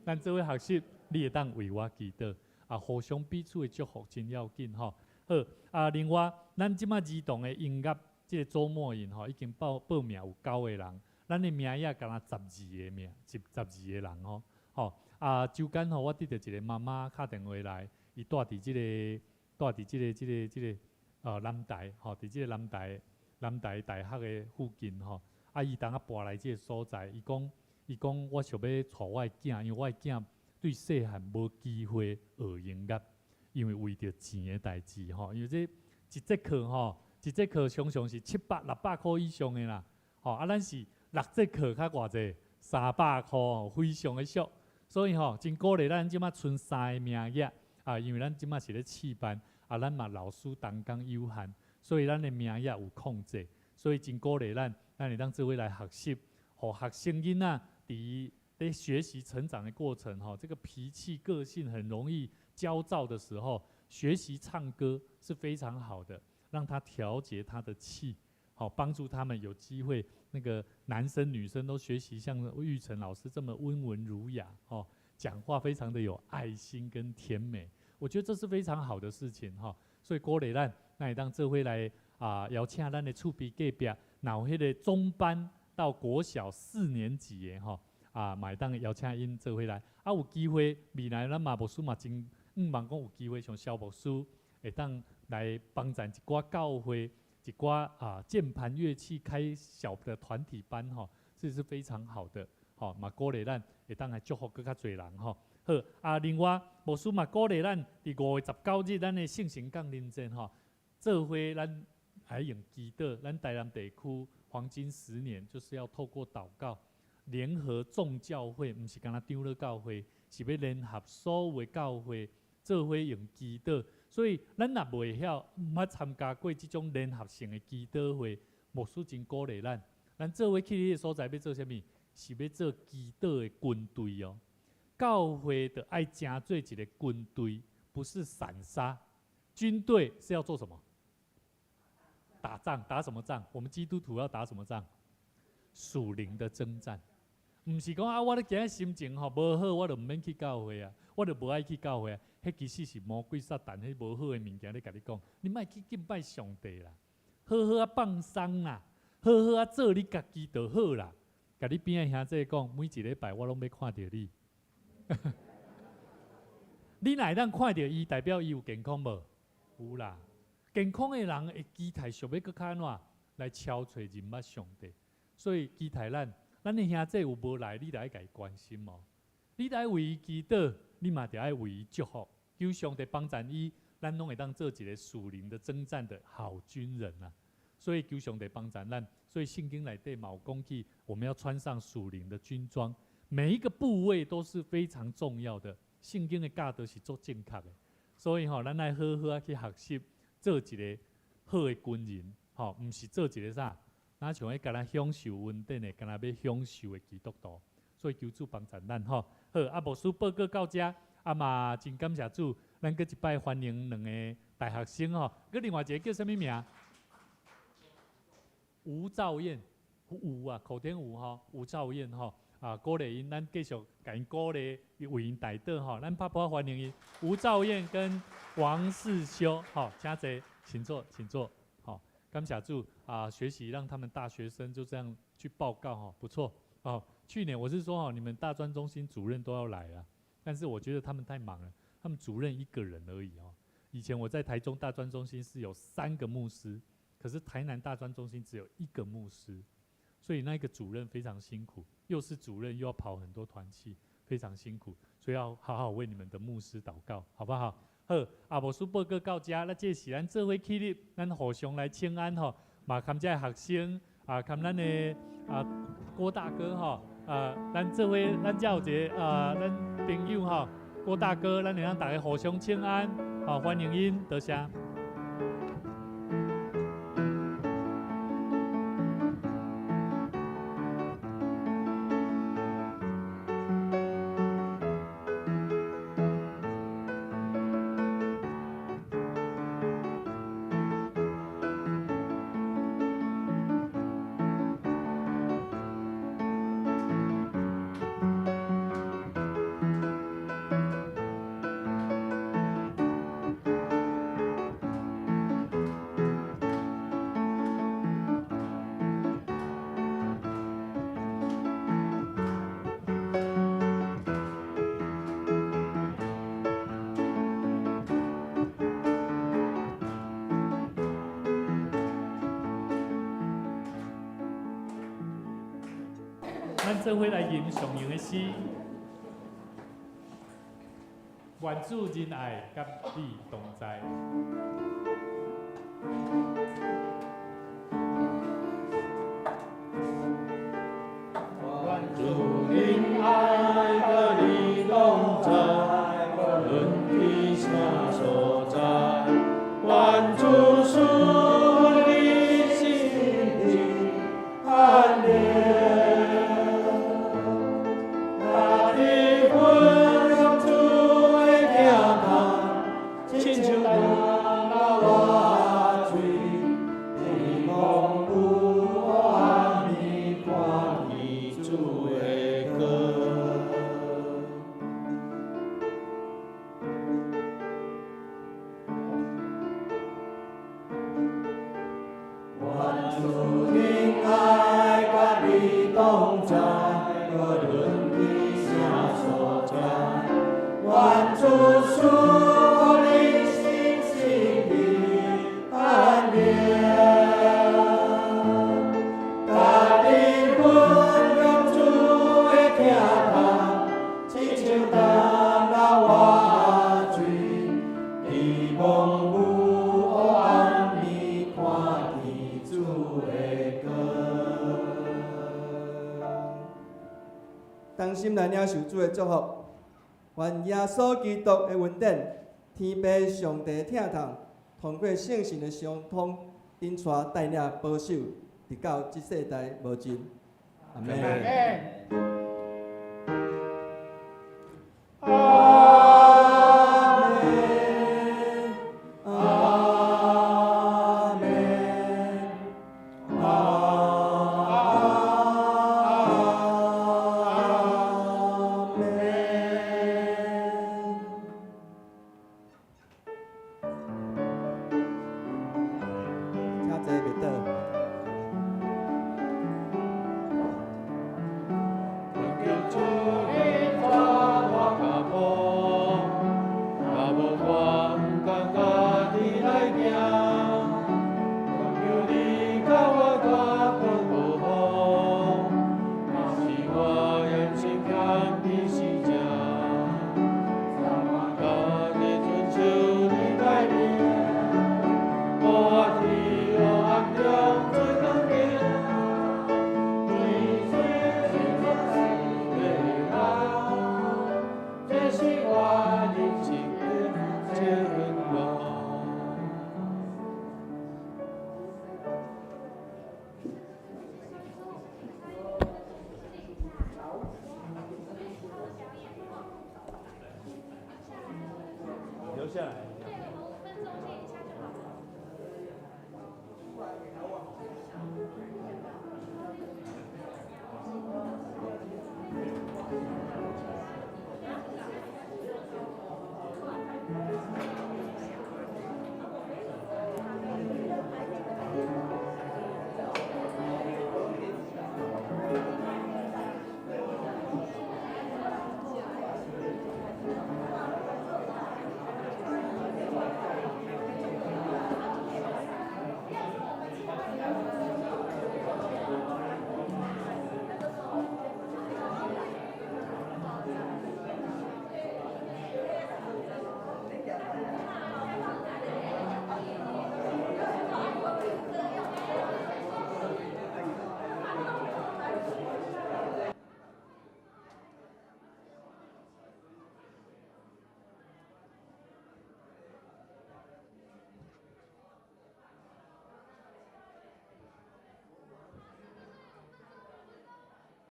咱做伙學習，你會當為我祈禱。啊，互相彼此的祝福真要緊吼。好，啊，另外，咱這擺兒童的音樂，這个週末營吼，已經報名有九個人，咱的名額敢若十二个名，十二个人吼。吼，啊，周間吼，我得著一个媽媽敲電話來，伊住佇這个，住佇這个、這个、這个，南台，吼，佇這个南台大學的附近吼。啊，伊當仔搬來這个所在，伊講，伊講我想欲帶我的囝，因為我的囝對細漢無機會學音樂，因為為著錢的代誌吼，因為這一節課吼，一節課常常是七百、六百箍以上的啦。吼，啊，咱是六節課較偌濟，300箍吼，非常的俗。所以吼，真鼓勵咱這馬賰三个名額啊，因為咱這馬是咧試班，啊，咱嘛老師同工有限，所以咱的名額有控制，所以真鼓勵咱，咱會當做伙來學習，予學生囡仔佇咧學習成長的過程吼，這個脾氣個性很容易焦躁的時候，學習唱歌是非常好的，讓他調節他的氣，好幫助他們有機會。那個男生女生都學習像玉成老師這麼溫文儒雅，哦，講話非常的有愛心跟甜美，我覺得這是非常好的事情，哈。所以鼓勵咱，咱會當做伙來啊，邀請咱的厝邊隔壁，若有彼個中班到國小四年級的吼，啊，嘛會當邀請𪜶做伙來。啊，有機會未來咱嘛牧師嘛真向望講有機會像蕭牧師會當來幫贊一寡教會。一寡啊鍵盤樂器開小的團體班吼，這是非常好的，吼嘛鼓勵咱會當來祝福閣較濟人吼。好啊，另外牧師嘛鼓勵咱佇5月19日咱的聖神降臨節吼，做伙咱來用祈禱，咱台南地區黃金十年就是要透過禱告聯合眾教會，毋是干焦長老教會，是欲聯合所有的教會做伙用祈禱。所以，咱若袂曉、毋捌參加過這種聯合性的祈禱會，牧師真鼓勵咱。咱做伙去彼个所在欲做啥物？是欲做祈禱的軍隊哦。教會著愛成做一个軍隊，不是散沙。軍隊是要做什麼？打仗，打什麼仗？我們基督徒要打什麼仗？屬靈的征戰。毋是講啊，我咧今日心情吼無好，我就毋免去教會啊，我就無愛去教會啊。彼其實是魔鬼撒旦，彼無好的物件咧共你講，你莫去敬拜上帝啦，好好仔放鬆啦，好好仔做你家己就好啦。共你邊仔兄弟講，每一禮拜我攏欲看著你。你若會當看著伊，代表伊有健康無？有啦。健康的人會期待想欲閣較按怎來超揣認捌上帝，所以期待咱，咱的兄弟有無來，你著愛共伊關心哦。你著愛為伊祈禱，你嘛著愛為伊祝福。求上帝幫贊伊，咱攏會當做一个屬靈的征戰的好軍人啊！所以求上帝幫贊咱。所以聖經內底嘛有講起，我們要穿上屬靈的軍裝，每一個部位都是非常重要的。聖經的教導是足正確的，所以吼，咱愛好好仔去學習，做一个好的軍人，吼，毋是做一个啥，若像彼干焦享受恩典的，干焦欲享受的基督徒。所以求主幫贊咱吼。好，啊，牧師報告到遮。啊嘛，真感謝主，咱閣一擺歡迎兩个大學生吼。閣另外一个叫啥物名？吳兆燕，吳啊，口天吳吼，吳兆燕吼。啊，鼓勵𪜶，咱繼續共𪜶鼓勵，為𪜶代禱吼。咱拍噗仔歡迎𪜶，吳兆燕跟王世修，吼，請坐，請坐，請坐，好，感謝主啊，學習讓他們大學生就這樣去報告吼，不錯哦。去年我是說吼，你們大專中心主任都要來啊。但是我覺得他們太忙了，他們主任一個人而已哦。以前我在台中大專中心是有三個牧師，可是台南大專中心只有一個牧師，所以那個主任非常辛苦，又是主任又要跑很多團契，非常辛苦，所以要好好為你們的牧師禱告，好不好？好，啊，牧師報告到遮，那這是咱做伙起立，咱互相來請安吼，嘛含這學生啊，含咱的啊郭大哥吼。啊，咱做伙，咱遮有一个啊，咱朋友吼，郭大哥，咱會當逐家互相請安，好，歡迎𪜶，多謝。咱做伙來吟上用的詩，願主仁愛佮你同在。流活水，伫梦有暗暝看见主的光。愿主恩爱佮你同在，无论伫啥所在。愿主赐予你心心的安宁，佮你分享主的疼痛，亲像澹流活水，伫梦有暗暝看见主的光。同心來領受主的祝福，願耶穌基督的恩典、天父上帝的疼痛，通過聖神的相通，引帶帶領保守，直到這世代無盡。阿門。